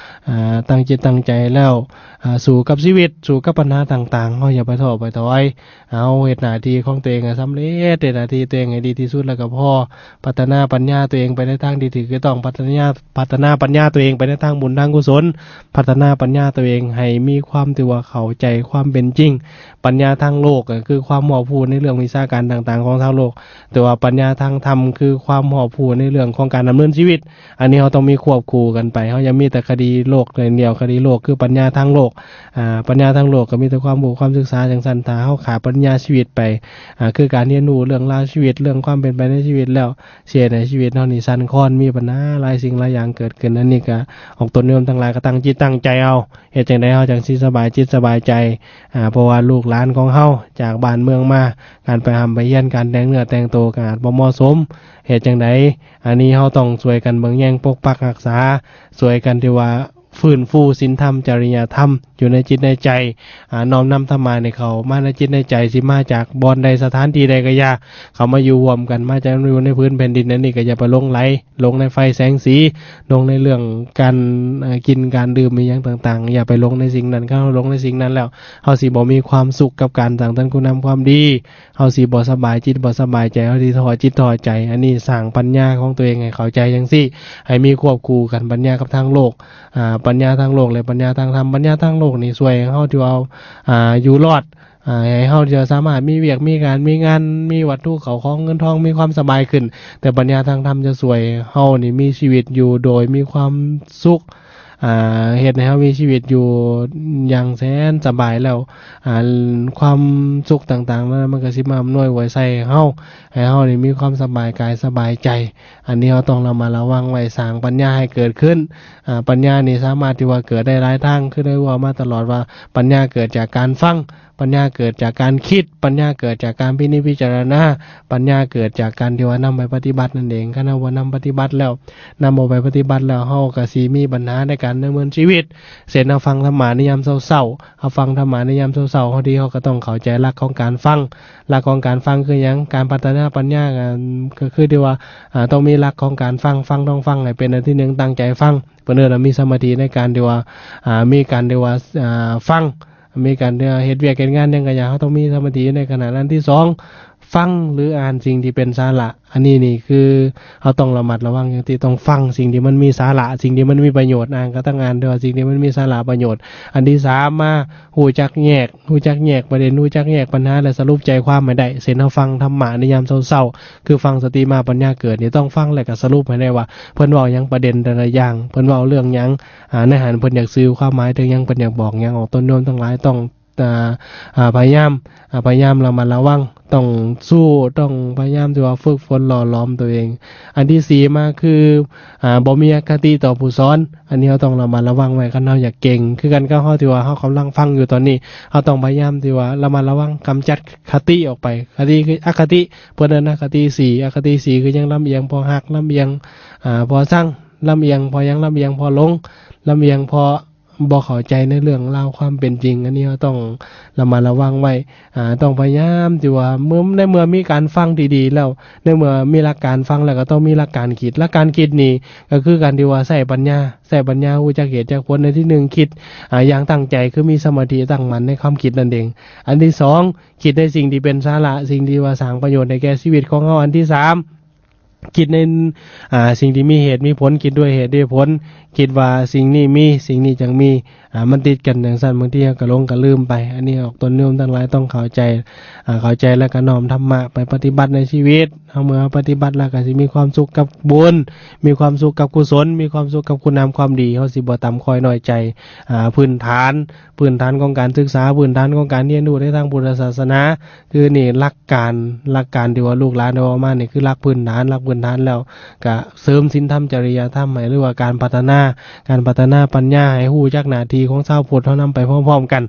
ອ່າ ຕັ້ງຈິດຕັ້ງໃຈແລ້ວ ອ່າ ສູ້ກັບຊີວິດ ສູ້ກັບບັນຫາຕ່າງໆ ເຮົາຢ່າໄປທໍ້ໄປຖອຍ ເຮົາເຮັດໜ້າທີ່ຂອງຕົວເອງໃຫ້ສຳເລັດ ເຮັດໜ້າທີ່ຕົວເອງໃຫ້ດີທີ່ສຸດແລ້ວກໍພໍ ພັດທະນາປັນຍາຕົວເອງໄປໃນທາງທີ່ຖືກຕ້ອງ ພັດທະນາ ພັດທະນາປັນຍາຕົວເອງໄປໃນທາງບຸນທາງກຸສົນ ພັດທະນາປັນຍາຕົວເອງໃຫ້ມີຄວາມທີ່ວ່າເຂົ້າໃຈຄວາມເປັນຈິງ. ປັນຍາທາງໂລກກໍຄືຄວາມຮອບຮູ້ໃນເລື່ອງວິຊາການຕ່າງໆຂອງທາງໂລກ ແຕ່ວ່າປັນຍາທາງທຳຄືຄວາມຮອບຮູ້ໃນເລື່ອງຂອງການດຳເນີນຊີວິດ. ອັນນີ້ເຮົາຕ້ອງມີຄວບຄູ່ກັນໄປ ເຮົາຢ່າມີແຕ່ຄະດີໂລກຢ່າງດຽວ ຄະດີໂລກຄືປັນຍາທາງໂລກ ອ່າ ປັນຍາທາງໂລກກໍມີແຕ່ຄວາມຮູ້ຄວາມສຶກສາຈັ່ງຊັ້ນ ຖ້າເຮົາຂາດປັນຍາຊີວິດໄປ ອ່າ ຄືການຮຽນຮູ້ເລື່ອງລາວຊີວິດ ເລື່ອງຄວາມເປັນໄປໃນຊີວິດແລ້ວ ຊິເຮັດໃຫ້ຊີວິດເຮົານີ້ສັ່ນຄອນ ມີບັນຫາຫຼາຍສິ່ງຫຼາຍຢ່າງເກີດຂຶ້ນ. ອັນນີ້ກໍອອກຕົນໂຍມທັງຫຼາຍກໍຕັ້ງຈິດຕັ້ງໃຈເອົາ ເຮັດຈັ່ງໃດເຮົາຈັ່ງຊິສະບາຍຈິດສະບາຍໃຈ ອ່າ ເພາະວ່າລູກຫຼານຂອງເຮົາຈາກບ້ານເມືອງມາ ການໄປຮ່ຳໄປຮຽນ ການແຕ່ງເນື້ອແຕ່ງໂຕກໍອາດບໍ່ເໝາະສົມ ເຮັດຈັ່ງໃດ ອັນນີ້ເຮົາຕ້ອງຊ່ວຍກັນເບິ່ງແຍງປົກປັກຮັກສາ ຊ່ວຍກັນທີ່ວ່າຟື້ນຟູສິນທຳ ຈະລິຍະທຳ ຢູ່ໃນຈິດໃນໃຈ ອ່າ ນ້ອມນຳທຳມະນີ້ເຂົ້າມາໃນຈິດໃນໃຈ ຊິມາຈາກບ່ອນໃດສະຖານທີ່ໃດກໍຢ່າ ເຂົ້າມາຢູ່ຮ່ວມກັນ ມາຈາກຢູ່ໃນພື້ນແຜ່ນດິນອັນນີ້ ກໍຢ່າໄປຫຼົງໄຫຼ ຫຼົງໃນໄຟແສງສີ ຫຼົງໃນເລື່ອງການ ເອີ ກິນການດື່ມອີ່ຫຍັງຕ່າງໆ ຢ່າໄປຫຼົງໃນສິ່ງນັ້ນ ຄັນເຮົາຫຼົງໃນສິ່ງນັ້ນແລ້ວ ເຮົາຊິບໍ່ມີຄວາມສຸກກັບການສ້າງສັນຄຸນງາມຄວາມດີ ເຮົາຊິບໍ່ສະບາຍຈິດບໍ່ສະບາຍໃຈ ເຮົາຊິທໍ້ຈິດທໍ້ໃຈ. ອັນນີ້ສ້າງປັນຍາຂອງຕົວເອງໃຫ້ເຂົ້າໃຈຈັ່ງຊີ້ ໃຫ້ມີຄວບຄູ່ກັນ ປັນຍາກັບທາງໂລກ ອ່າ ປັນຍາທາງໂລກ ແລະ ປັນຍາທາງທຳ. ປັນຍາທາງໂລກນີ້ຊ່ວຍໃຫ້ເຮົາທີ່ວ່າ ອ່າ ຢູ່ລອດ ອ່າ ໃຫ້ເຮົາຈະສາມາດມີວຽກມີການ ມີງານ ມີວັດຖຸເຂົ້າຂອງເງິນທອງ ມີຄວາມສະບາຍຂຶ້ນ ແຕ່ປັນຍາທາງທຳຈະຊ່ວຍເຮົານີ້ມີຊີວິດຢູ່ໂດຍມີຄວາມສຸກ ອ່າ ເຮັດໃຫ້ເຮົາມີຊີວິດຢູ່ຢ່າງແສນສະບາຍ ແລ້ວ ອ່າ ຄວາມສຸກຕ່າງໆນັ້ນມັນກໍຊິມາອຳນວຍອວຍໄຊໃຫ້ເຮົາ ໃຫ້ເຮົານີ້ມີຄວາມສະບາຍກາຍສະບາຍໃຈ. ອັນນີ້ເຮົາຕ້ອງລະມັດລະວັງໄວ້ ສ້າງປັນຍາໃຫ້ເກີດຂຶ້ນ. ອ່າ ປັນຍານີ້ສາມາດທີ່ວ່າເກີດໄດ້ຫຼາຍທາງ ຄືໄດ້ເວົ້າມາຕະຫຼອດວ່າ ປັນຍາເກີດຈາກການຟັງ ປັນຍາເກີດຈາກການຄິດ ປັນຍາເກີດຈາກການພິນິດພິຈາລະນາ ປັນຍາເກີດຈາກການທີ່ວ່ານຳໄປປະຕິບັດນັ້ນເອງ. ຄັນເຮົາບໍ່ນຳປະຕິບັດແລ້ວ ນຳເອົາໄປປະຕິບັດແລ້ວ ເຮົາກໍຊິມີບັນຫາໃນການດຳເນີນຊີວິດ. ເຊັ່ນ ເຮົາຟັງທຳມະໃນຍາມເຊົ້າໆ ເຮົາຟັງທຳມະໃນຍາມເຊົ້າໆ ເຮົາທີ່ເຮົາກໍຕ້ອງເຂົ້າໃຈຫຼັກຂອງການຟັງ. ຫຼັກຂອງການຟັງຄືຫຍັງ? ການພັດທະນາປັນຍາ ກໍ ກໍຄືທີ່ວ່າ ອ່າ ຕ້ອງມີຫຼັກຂອງການຟັງ ຟັງຕ້ອງຟັງໃຫ້ເປັນອັນທີໜຶ່ງ ຕັ້ງໃຈຟັງ ເພິ່ນເອີ້ນວ່າມີສະມາທິໃນການທີ່ວ່າ ອ່າ ມີການທີ່ວ່າ ອ່າ ຟັງ ມີການທີ່ວ່າເຮັດວຽກເຮັດງານຫຍັງກໍຢ່າ ເຮົາຕ້ອງມີສະມາທິຢູ່ໃນຂະນະນັ້ນ. ທີສອງ ຟັງ ຫຼື ອ່ານສິ່ງທີ່ເປັນສາລະ. ອັນນີ້ນີ້ຄືເຮົາຕ້ອງລະມັດລະວັງ ຢ່າງທີ່ຕ້ອງຟັງສິ່ງທີ່ມັນມີສາລະ ສິ່ງທີ່ມັນມີປະໂຫຍດ ອ່ານກໍຕ້ອງອ່ານແຕ່ວ່າສິ່ງທີ່ມັນມີສາລະປະໂຫຍດ. ອັນທີສາມມາ ຮູ້ຈັກແຍກ ຮູ້ຈັກແຍກປະເດັນ ຮູ້ຈັກແຍກບັນຫາ ແລະ ສະຫຼຸບໃຈຄວາມໃຫ້ໄດ້. ເຊັ່ນ ເຮົາຟັງທຳມະໃນຍາມເຊົ້າໆ ຄືຟັງສະຕິມາປັນຍາເກີດນີ້ ຕ້ອງຟັງແລ້ວກໍສະຫຼຸບໃຫ້ໄດ້ວ່າ ເພິ່ນເວົ້າຫຍັງ ປະເດັນແຕ່ລະຢ່າງ ເພິ່ນເວົ້າເລື່ອງຫຍັງ ອ່າ ໃນຫັ້ນເພິ່ນຢາກສື່ຄວາມໝາຍເຖິງຫຍັງ ເພິ່ນຢາກບອກຫຍັງອອກ. ຕົນໂຍມທັງຫຼາຍຕ້ອງ ອ່າ ອ່າ ພະຍາຍາມ ອ່າ ພະຍາຍາມລະມັດລະວັງ ຕ້ອງສູ້ ຕ້ອງພະຍາຍາມທີ່ວ່າຝຶກຝົນຫຼໍ່ຫຼອມຕົວເອງ. ອັນທີສີ່ມາຄື ອ່າ ບໍ່ມີອະຄະຕິຕໍ່ຜູ້ສອນ. ອັນນີ້ເຮົາຕ້ອງລະມັດລະວັງໄວ້ ຄັນເຮົາຢາກເກັ່ງ ຄືກັນກັບເຮົາທີ່ວ່າເຮົາກຳລັງຟັງຢູ່ຕອນນີ້ ເຮົາຕ້ອງພະຍາຍາມທີ່ວ່າລະມັດລະວັງ ກຳຈັດຄະຕິອອກໄປ. ຄະຕິຄືອະຄະຕິ ເພິ່ນເອີ້ນອະຄະຕິສີ່ ອະຄະຕິສີ່ຄືຫຍັງ? ລຳອຽງເພາະຮັກ ລຳອຽງ ອ່າ ເພາະຊັງ ລຳອຽງເພາະຫຍັງ? ລຳອຽງເພາະຫຼົງ ລຳອຽງເພາະບໍ່ເຂົ້າໃຈໃນເລື່ອງລາວຄວາມເປັນຈິງ. ອັນນີ້ເຮົາຕ້ອງລະມັດລະວັງໄວ້ ອ່າ ຕ້ອງພະຍາຍາມທີ່ວ່າ ເມື່ອ ໃນເມື່ອມີການຟັງທີ່ດີແລ້ວ ໃນເມື່ອມີຫຼັກການຟັງແລ້ວ ກໍຕ້ອງມີຫຼັກການຄິດ. ຫຼັກການຄິດນີ້ກໍຄືການທີ່ວ່າໃຊ້ປັນຍາ ໃຊ້ປັນຍາຮູ້ຈັກເຫດຈັກຜົນ. ໃນທີໜຶ່ງ ຄິດ ອ່າ ຢ່າງຕັ້ງໃຈ ຄືມີສະມາທິຕັ້ງໝັ້ນໃນຄວາມຄິດນັ້ນເອງ. ອັນທີສອງ ຄິດໃນສິ່ງທີ່ເປັນສາລະ ສິ່ງທີ່ວ່າສ້າງປະໂຫຍດໃຫ້ແກ່ຊີວິດຂອງເຮົາ. ອັນທີສາມ ຄິດໃນ ອ່າ ສິ່ງທີ່ມີເຫດມີຜົນ, ຄິດດ້ວຍເຫດດ້ວຍຜົນ, ຄິດວ່າສິ່ງນີ້ມີ ສິ່ງນີ້ຈັ່ງມີ ອ່າ ມັນຕິດກັນຈັ່ງຊັ້ນ ບາງທີເຮົາກໍຫຼົງກໍລືມໄປ. ອັນນີ້ອອກຕົນໂຍມທັງຫຼາຍຕ້ອງເຂົ້າໃຈ ອ່າ ເຂົ້າໃຈແລ້ວກໍນ້ອມທຳມະໄປປະຕິບັດໃນຊີວິດ. ເຮົາ ເມື່ອເຮົາປະຕິບັດແລ້ວກໍຊິມີຄວາມສຸກກັບບຸນ, ມີຄວາມສຸກກັບກຸສົນ, ມີຄວາມສຸກກັບຄຸນງາມຄວາມດີ. ເຮົາຊິບໍ່ຕ່ຳຄ່ອຍນ້ອຍໃຈ ອ່າ ພື້ນຖານ ພື້ນຖານຂອງການສຶກສາ, ພື້ນຖານຂອງການຮຽນຮູ້ໃນທາງພຸດທະສາສະໜາ. ຄືນີ້ຫຼັກການ ຫຼັກການທີ່ວ່າລູກຫຼານໄດ້ເວົ້າມານີ້ ຄືຫຼັກພື້ນຖານ, ຫຼັກພື້ນຖານແລ້ວກະເສີມສິນທຳ ຈະລິຍະທຳໃຫ້ ຫຼືວ່າການພັດທະນາ ການພັດທະນາປັນຍາໃຫ້ຮູ້ຈັກໜ້າທີ່ຂອງຊາວພຸດເຮົານຳໄປພ້ອມໆກັນ.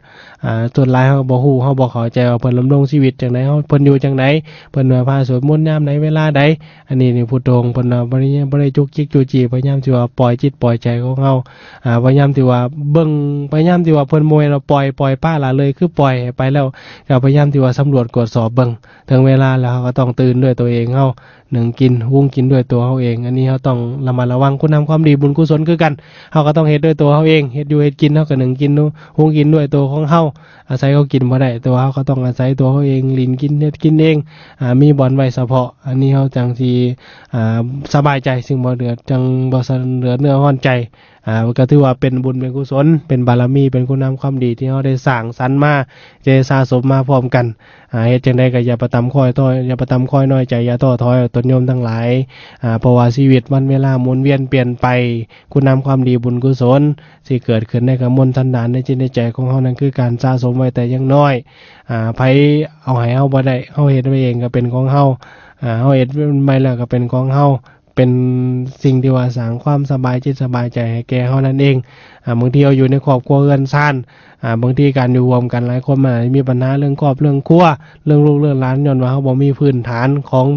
ອ່າ ສ່ວນຫຼາຍເຮົາກໍບໍ່ຮູ້ ເຮົາບໍ່ເຂົ້າໃຈວ່າເພິ່ນດຳລົງຊີວິດຈັ່ງໃດ ເຮົາ ເພິ່ນຢູ່ຈັ່ງໃດ ເພິ່ນໄຫວ້ພະສວດມົນຍາມໃດ ເວລາໃດ. ອັນນີ້ນີ້ ພຸດໂທ ເພິ່ນວ່າບໍ່ໄດ້ ບໍ່ໄດ້ຈຸກຈິກຈູ້ຈີ້ ພະຍາຍາມທີ່ວ່າປ່ອຍຈິດປ່ອຍໃຈຂອງເຮົາ ອ່າ ພະຍາຍາມທີ່ວ່າເບິ່ງ ພະຍາຍາມທີ່ວ່າເພິ່ນບໍ່ແມ່ນວ່າປ່ອຍ ປ່ອຍປະລະເລີຍ ຄືປ່ອຍໃຫ້ໄປແລ້ວ ກໍພະຍາຍາມທີ່ວ່າສຳຫຼວດກວດສອບເບິ່ງ. ເຖິງເວລາແລ້ວ ເຮົາກໍຕ້ອງຕື່ນດ້ວຍຕົວເອງເຮົາ ໜຶ້ງກິນ ຫຸງກິນດ້ວຍຕົວເຮົາເອງ. ອັນນີ້ເຮົາຕ້ອງລະມັດລະວັງ ຄຸນງາມຄວາມດີ ບຸນກຸສົນຄືກັນ ເຮົາກໍຕ້ອງເຮັດດ້ວຍຕົວເຮົາເອງ. ເຮັດຢູ່ເຮັດກິນ ເຮົາກໍໜຶ້ງກິນ ຫຸງກິນດ້ວຍຕົວຂອງເຮົາ. ອາໄສເຂົາກິນບໍ່ໄດ້ ແຕ່ວ່າເຮົາກໍຕ້ອງອາໄສຕົວເຮົາເອງ ຫຼິ້ນກິນ ເຮັດກິນເອງ ອ່າ ມີບ່ອນໄວ້ສະເພາະ. ອັນນີ້ເຮົາຈັ່ງຊິ ອ່າ ສະບາຍໃຈ ຈຶ່ງບໍ່ເດືອດ ຈັ່ງບໍ່ສະເດືອດເນື້ອຮ້ອນໃຈ. ອ່າ ກໍຖືວ່າເປັນບຸນເປັນກຸສົນ ເປັນບາລະມີ ເປັນຄຸນງາມຄວາມດີທີ່ເຮົາໄດ້ສ້າງສັນມາ ໄດ້ສະສົມມາພ້ອມກັນ. ອ່າ ເຮັດຈັ່ງໃດກໍຢ່າໄປຕ່ຳຄ່ອຍ ຕໍ່ ຢ່າໄປຕ່ຳຄ່ອຍນ້ອຍໃຈ ຢ່າທໍ້ຖອຍ ອອກຕົນໂຍມທັງຫຼາຍ. ອ່າ ເພາະວ່າຊີວິດວັນເວລາໝູນວຽນປ່ຽນໄປ ຄຸນງາມຄວາມດີ ບຸນກຸສົນ ທີ່ເກີດຂຶ້ນໃນກະມວນສັນດານໃນຈິດໃນໃຈຂອງເຮົານັ້ນ ຄືການສະສົມໄວ້ແຕ່ຍັງນ້ອຍ. ອ່າ ໃຜເອົາໃຫ້ເຮົາບໍ່ໄດ້ ເຮົາເຮັດໄວ້ເອງກໍເປັນຂອງເຮົາ. ອ່າ ເຮົາເຮັດໄວ້ແລ້ວກໍເປັນຂອງເຮົາ ເປັນສິ່ງທີ່ວ່າສ້າງຄວາມສະບາຍຈິດສະບາຍໃຈໃຫ້ແກ່ເຮົານັ້ນເອງ. ອ່າ ບາງທີເຮົາຢູ່ໃນຄອບຄົວເຮືອນຊານ ອ່າ ບາງທີການຢູ່ຮ່ວມກັນຫຼາຍຄົນ ມັນອາດຈະມີບັນຫາເລື່ອງຄອບເລື່ອງຄົວ ເລື່ອງລູກເລື່ອງຫຼານ ຍ້ອນວ່າເຮົາບໍ່ມີພື້ນຖານຂອງ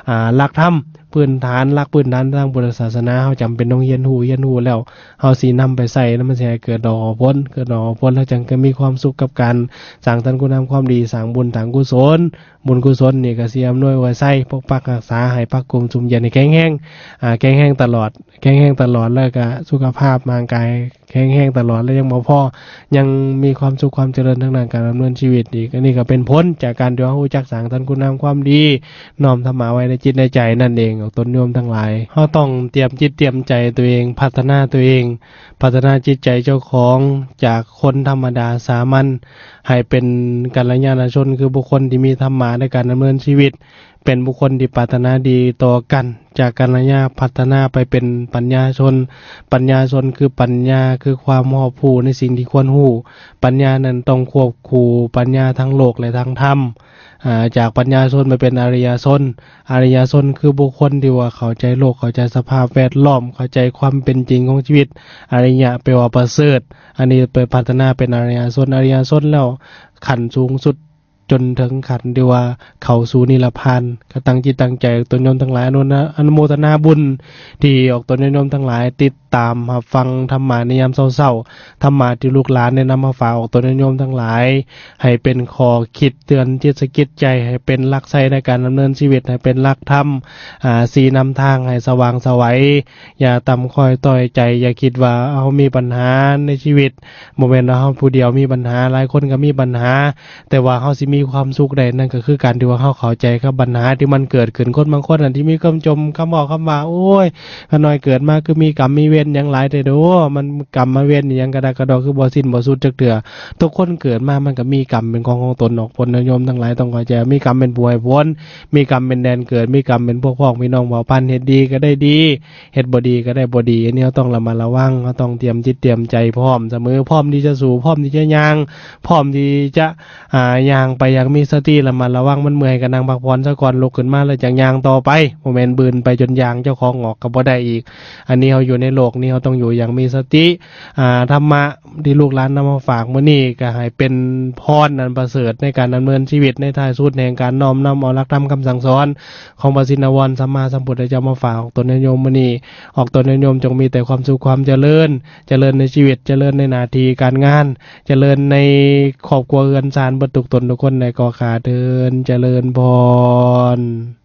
ອ່າ ຫຼັກທຳ ພື້ນຖານ ຫຼັກພື້ນຖານທາງພຸດທະສາສະໜາ ເຮົາຈຳເປັນຕ້ອງຮຽນຮູ້ ຮຽນຮູ້ແລ້ວ ເຮົາຊິນຳໄປໃຊ້ ແລ້ວມັນຊິໃຫ້ເກີດດອກອອກຜົນ ເກີດດອກອອກຜົນ ແລ້ວຈັ່ງຈະມີຄວາມສຸກກັບການສ້າງສັນຄຸນງາມຄວາມດີ ສ້າງບຸນສ້າງກຸສົນ. ບຸນກຸສົນນີ້ກໍຊິອຳນວຍອວຍໄຊ ປົກປັກຮັກສາໃຫ້ພາກກຸມຊຸ່ມເຢັນ ໃຫ້ແຂງແຮງ ອ່າ ແຂງແຮງຕະຫຼອດ ແຂງແຮງຕະຫຼອດ ແລ້ວກໍສຸຂະພາບຮ່າງກາຍແຂງແຮງຕະຫຼອດ ແລະ ຍັງບໍ່ພໍ ຍັງມີຄວາມສຸກຄວາມຈະເລີນທາງດ້ານການດຳເນີນຊີວິດອີກ. ອັນນີ້ກໍເປັນຜົນຈາກການທີ່ເຮົາຮູ້ຈັກສ້າງສັນຄຸນງາມຄວາມດີ ນ້ອມທຳມາໄວ້ໃນຈິດໃນໃຈນັ້ນເອງ ອອກຕົນໂຍມທັງຫຼາຍ. ເຮົາຕ້ອງຕຽມຈິດຕຽມໃຈຕົວເອງ ພັດທະນາຕົວເອງ ພັດທະນາຈິດໃຈເຈົ້າຂອງ ຈາກຄົນທຳມະດາສາມັນ ໃຫ້ເປັນກັນລະຍານະຊົນ ຄືບຸກຄົນທີ່ມີທຳມະໃນການດຳເນີນຊີວິດ ເປັນບຸກຄົນທີ່ປາດຖະໜາດີຕໍ່ກັນ. ຈາກກັນລະຍາພັດທະນາໄປເປັນປັນຍາຊົນ ປັນຍາຊົນຄືປັນຍາ ຄືຄວາມຮອບຮູ້ໃນສິ່ງທີ່ຄວນຮູ້. ປັນຍານັ້ນຕ້ອງຄວບຄູ່ປັນຍາທັງໂລກ ແລະ ທັງທຳ. ອ່າ ຈາກປັນຍາຊົນໄປເປັນອະລິຍະຊົນ ອະລິຍະຊົນຄືບຸກຄົນທີ່ວ່າເຂົ້າໃຈໂລກ ເຂົ້າໃຈສະພາບແວດລ້ອມ ເຂົ້າໃຈຄວາມເປັນຈິງຂອງຊີວິດ. ອະລິຍະແປວ່າປະເສີດ ອັນນີ້ໄປພັດທະນາເປັນອະລິຍະຊົນ ອະລິຍະຊົນແລ້ວຂັ້ນສູງສຸດ ຈົນເຖິງຂັ້ນທີ່ວ່າເຂົ້າສູ່ນິລະພານ. ກໍຕັ້ງຈິດຕັ້ງໃຈ ຕົນໂຍມທັງຫຼາຍ ອະນຸນະ ອະນຸໂມທະນາບຸນ ທີ່ອອກຕົນຍາດໂຍມທັງຫຼາຍຕິດຕາມຮັບຟັງທຳມະໃນຍາມເຊົ້າໆ ທຳມະທີ່ລູກຫຼານໄດ້ນຳມາຝາກອອກຕົນຍາດໂຍມທັງຫຼາຍ ໃຫ້ເປັນຂໍ້ຄິດເຕືອນຈິດສະກິດໃຈ ໃຫ້ເປັນຫຼັກໄຊໃນການດຳເນີນຊີວິດ ໃຫ້ເປັນຫຼັກທຳ ອ່າ ຊີ້ນຳທາງໃຫ້ສະຫວ່າງສະໄຫວ. ຢ່າຕ່ຳຄ່ອຍຕ້ອຍໃຈ ຢ່າຄິດວ່າເຮົາມີບັນຫາໃນຊີວິດ ບໍ່ແມ່ນວ່າເຮົາຜູ້ດຽວມີບັນຫາ ຫຼາຍຄົນກໍມີບັນຫາ ແຕ່ວ່າເຮົາຊິມີຄວາມສຸກໄດ້ ນັ້ນກໍຄືການທີ່ວ່າເຮົາເຂົ້າໃຈກັບບັນຫາທີ່ມັນເກີດຂຶ້ນ. ຄົນບາງຄົນນັ້ນທີ່ມີຄຳຈົ່ມ ຄຳເວົ້າ ຄຳວ່າ ໂອ້ຍ ຂ້ານ້ອຍເກີດມາຄືມີກຳມີເວນຫຍັງຫຼາຍແທ້ໂດ ມັນກຳມາເວນອີ່ຫຍັງກະດັກກະດໍ ຄືບໍ່ສິ້ນບໍ່ສຸດຈັກເທື່ອ. ທຸກຄົນເກີດມາມັນກໍມີກຳເປັນຂອງຂອງຕົນ. ອອກຕົນຍາດໂຍມທັງຫຼາຍຕ້ອງເຂົ້າໃຈ ມີກຳເປັນຜູ້ໃຫ້ຜົນ ມີກຳເປັນແດນເກີດ ມີກຳເປັນພວກພ້ອງພີ່ນ້ອງເຜົ່າພັນ ເຮັດດີກໍໄດ້ດີ ເຮັດບໍ່ດີກໍໄດ້ບໍ່ດີ. ອັນນີ້ເຮົາຕ້ອງລະມັດລະວັງ ເຮົາຕ້ອງຕຽມຈິດຕຽມໃຈພ້ອມສະເໝີ ພ້ອມທີ່ຈະສູ້ ພ້ອມທີ່ຈະຍ່າງ ພ້ອມທີ່ຈະ ອ່າ ຍ່າງໄປຢ່າງມີສະຕິ ລະມັດລະວັງ. ມັນເມື່ອຍກໍນັ່ງພັກຜ່ອນຊະກ່ອນ ລຸກຂຶ້ນມາແລ້ວຈັ່ງຍ່າງຕໍ່ໄປ ບໍ່ແມ່ນບືນໄປຈົນຍ່າງເຈົ້າຂອງອອກກໍບໍ່ໄດ້ອີກ. ອັນນີ້ເຮົາຢູ່ໃນໂລກນີ້ ເຮົາຕ້ອງຢູ່ຢ່າງມີສະຕິ ອ່າ ທຳມະທີ່ລູກຫຼານນຳມາຝາກມື້ນີ້ ກໍໃຫ້ເປັນພອນອັນປະເສີດໃນການດຳເນີນຊີວິດ ໃນທ້າຍສຸດແຫ່ງການນ້ອມນຳເອົາຫຼັກທຳຄຳສັ່ງສອນ ຂອງພະຊິນນະວອນສຳມາສຳພຸດທະເຈົ້າມາຝາກອອກຕົນຍາດໂຍມມື້ນີ້. ອອກຕົນຍາດໂຍມຈົ່ງມີແຕ່ຄວາມສຸກຄວາມຈະເລີນ ຈະເລີນໃນຊີວິດ ຈະເລີນໃນໜ້າທີ່ການງານ ຈະເລີນໃນຄອບຄົວເຮືອນຊານ ເບິດທຸກຕົນທຸກຄົນໃນກໍຂ້າເທີນ ຈະເລີນພອນ.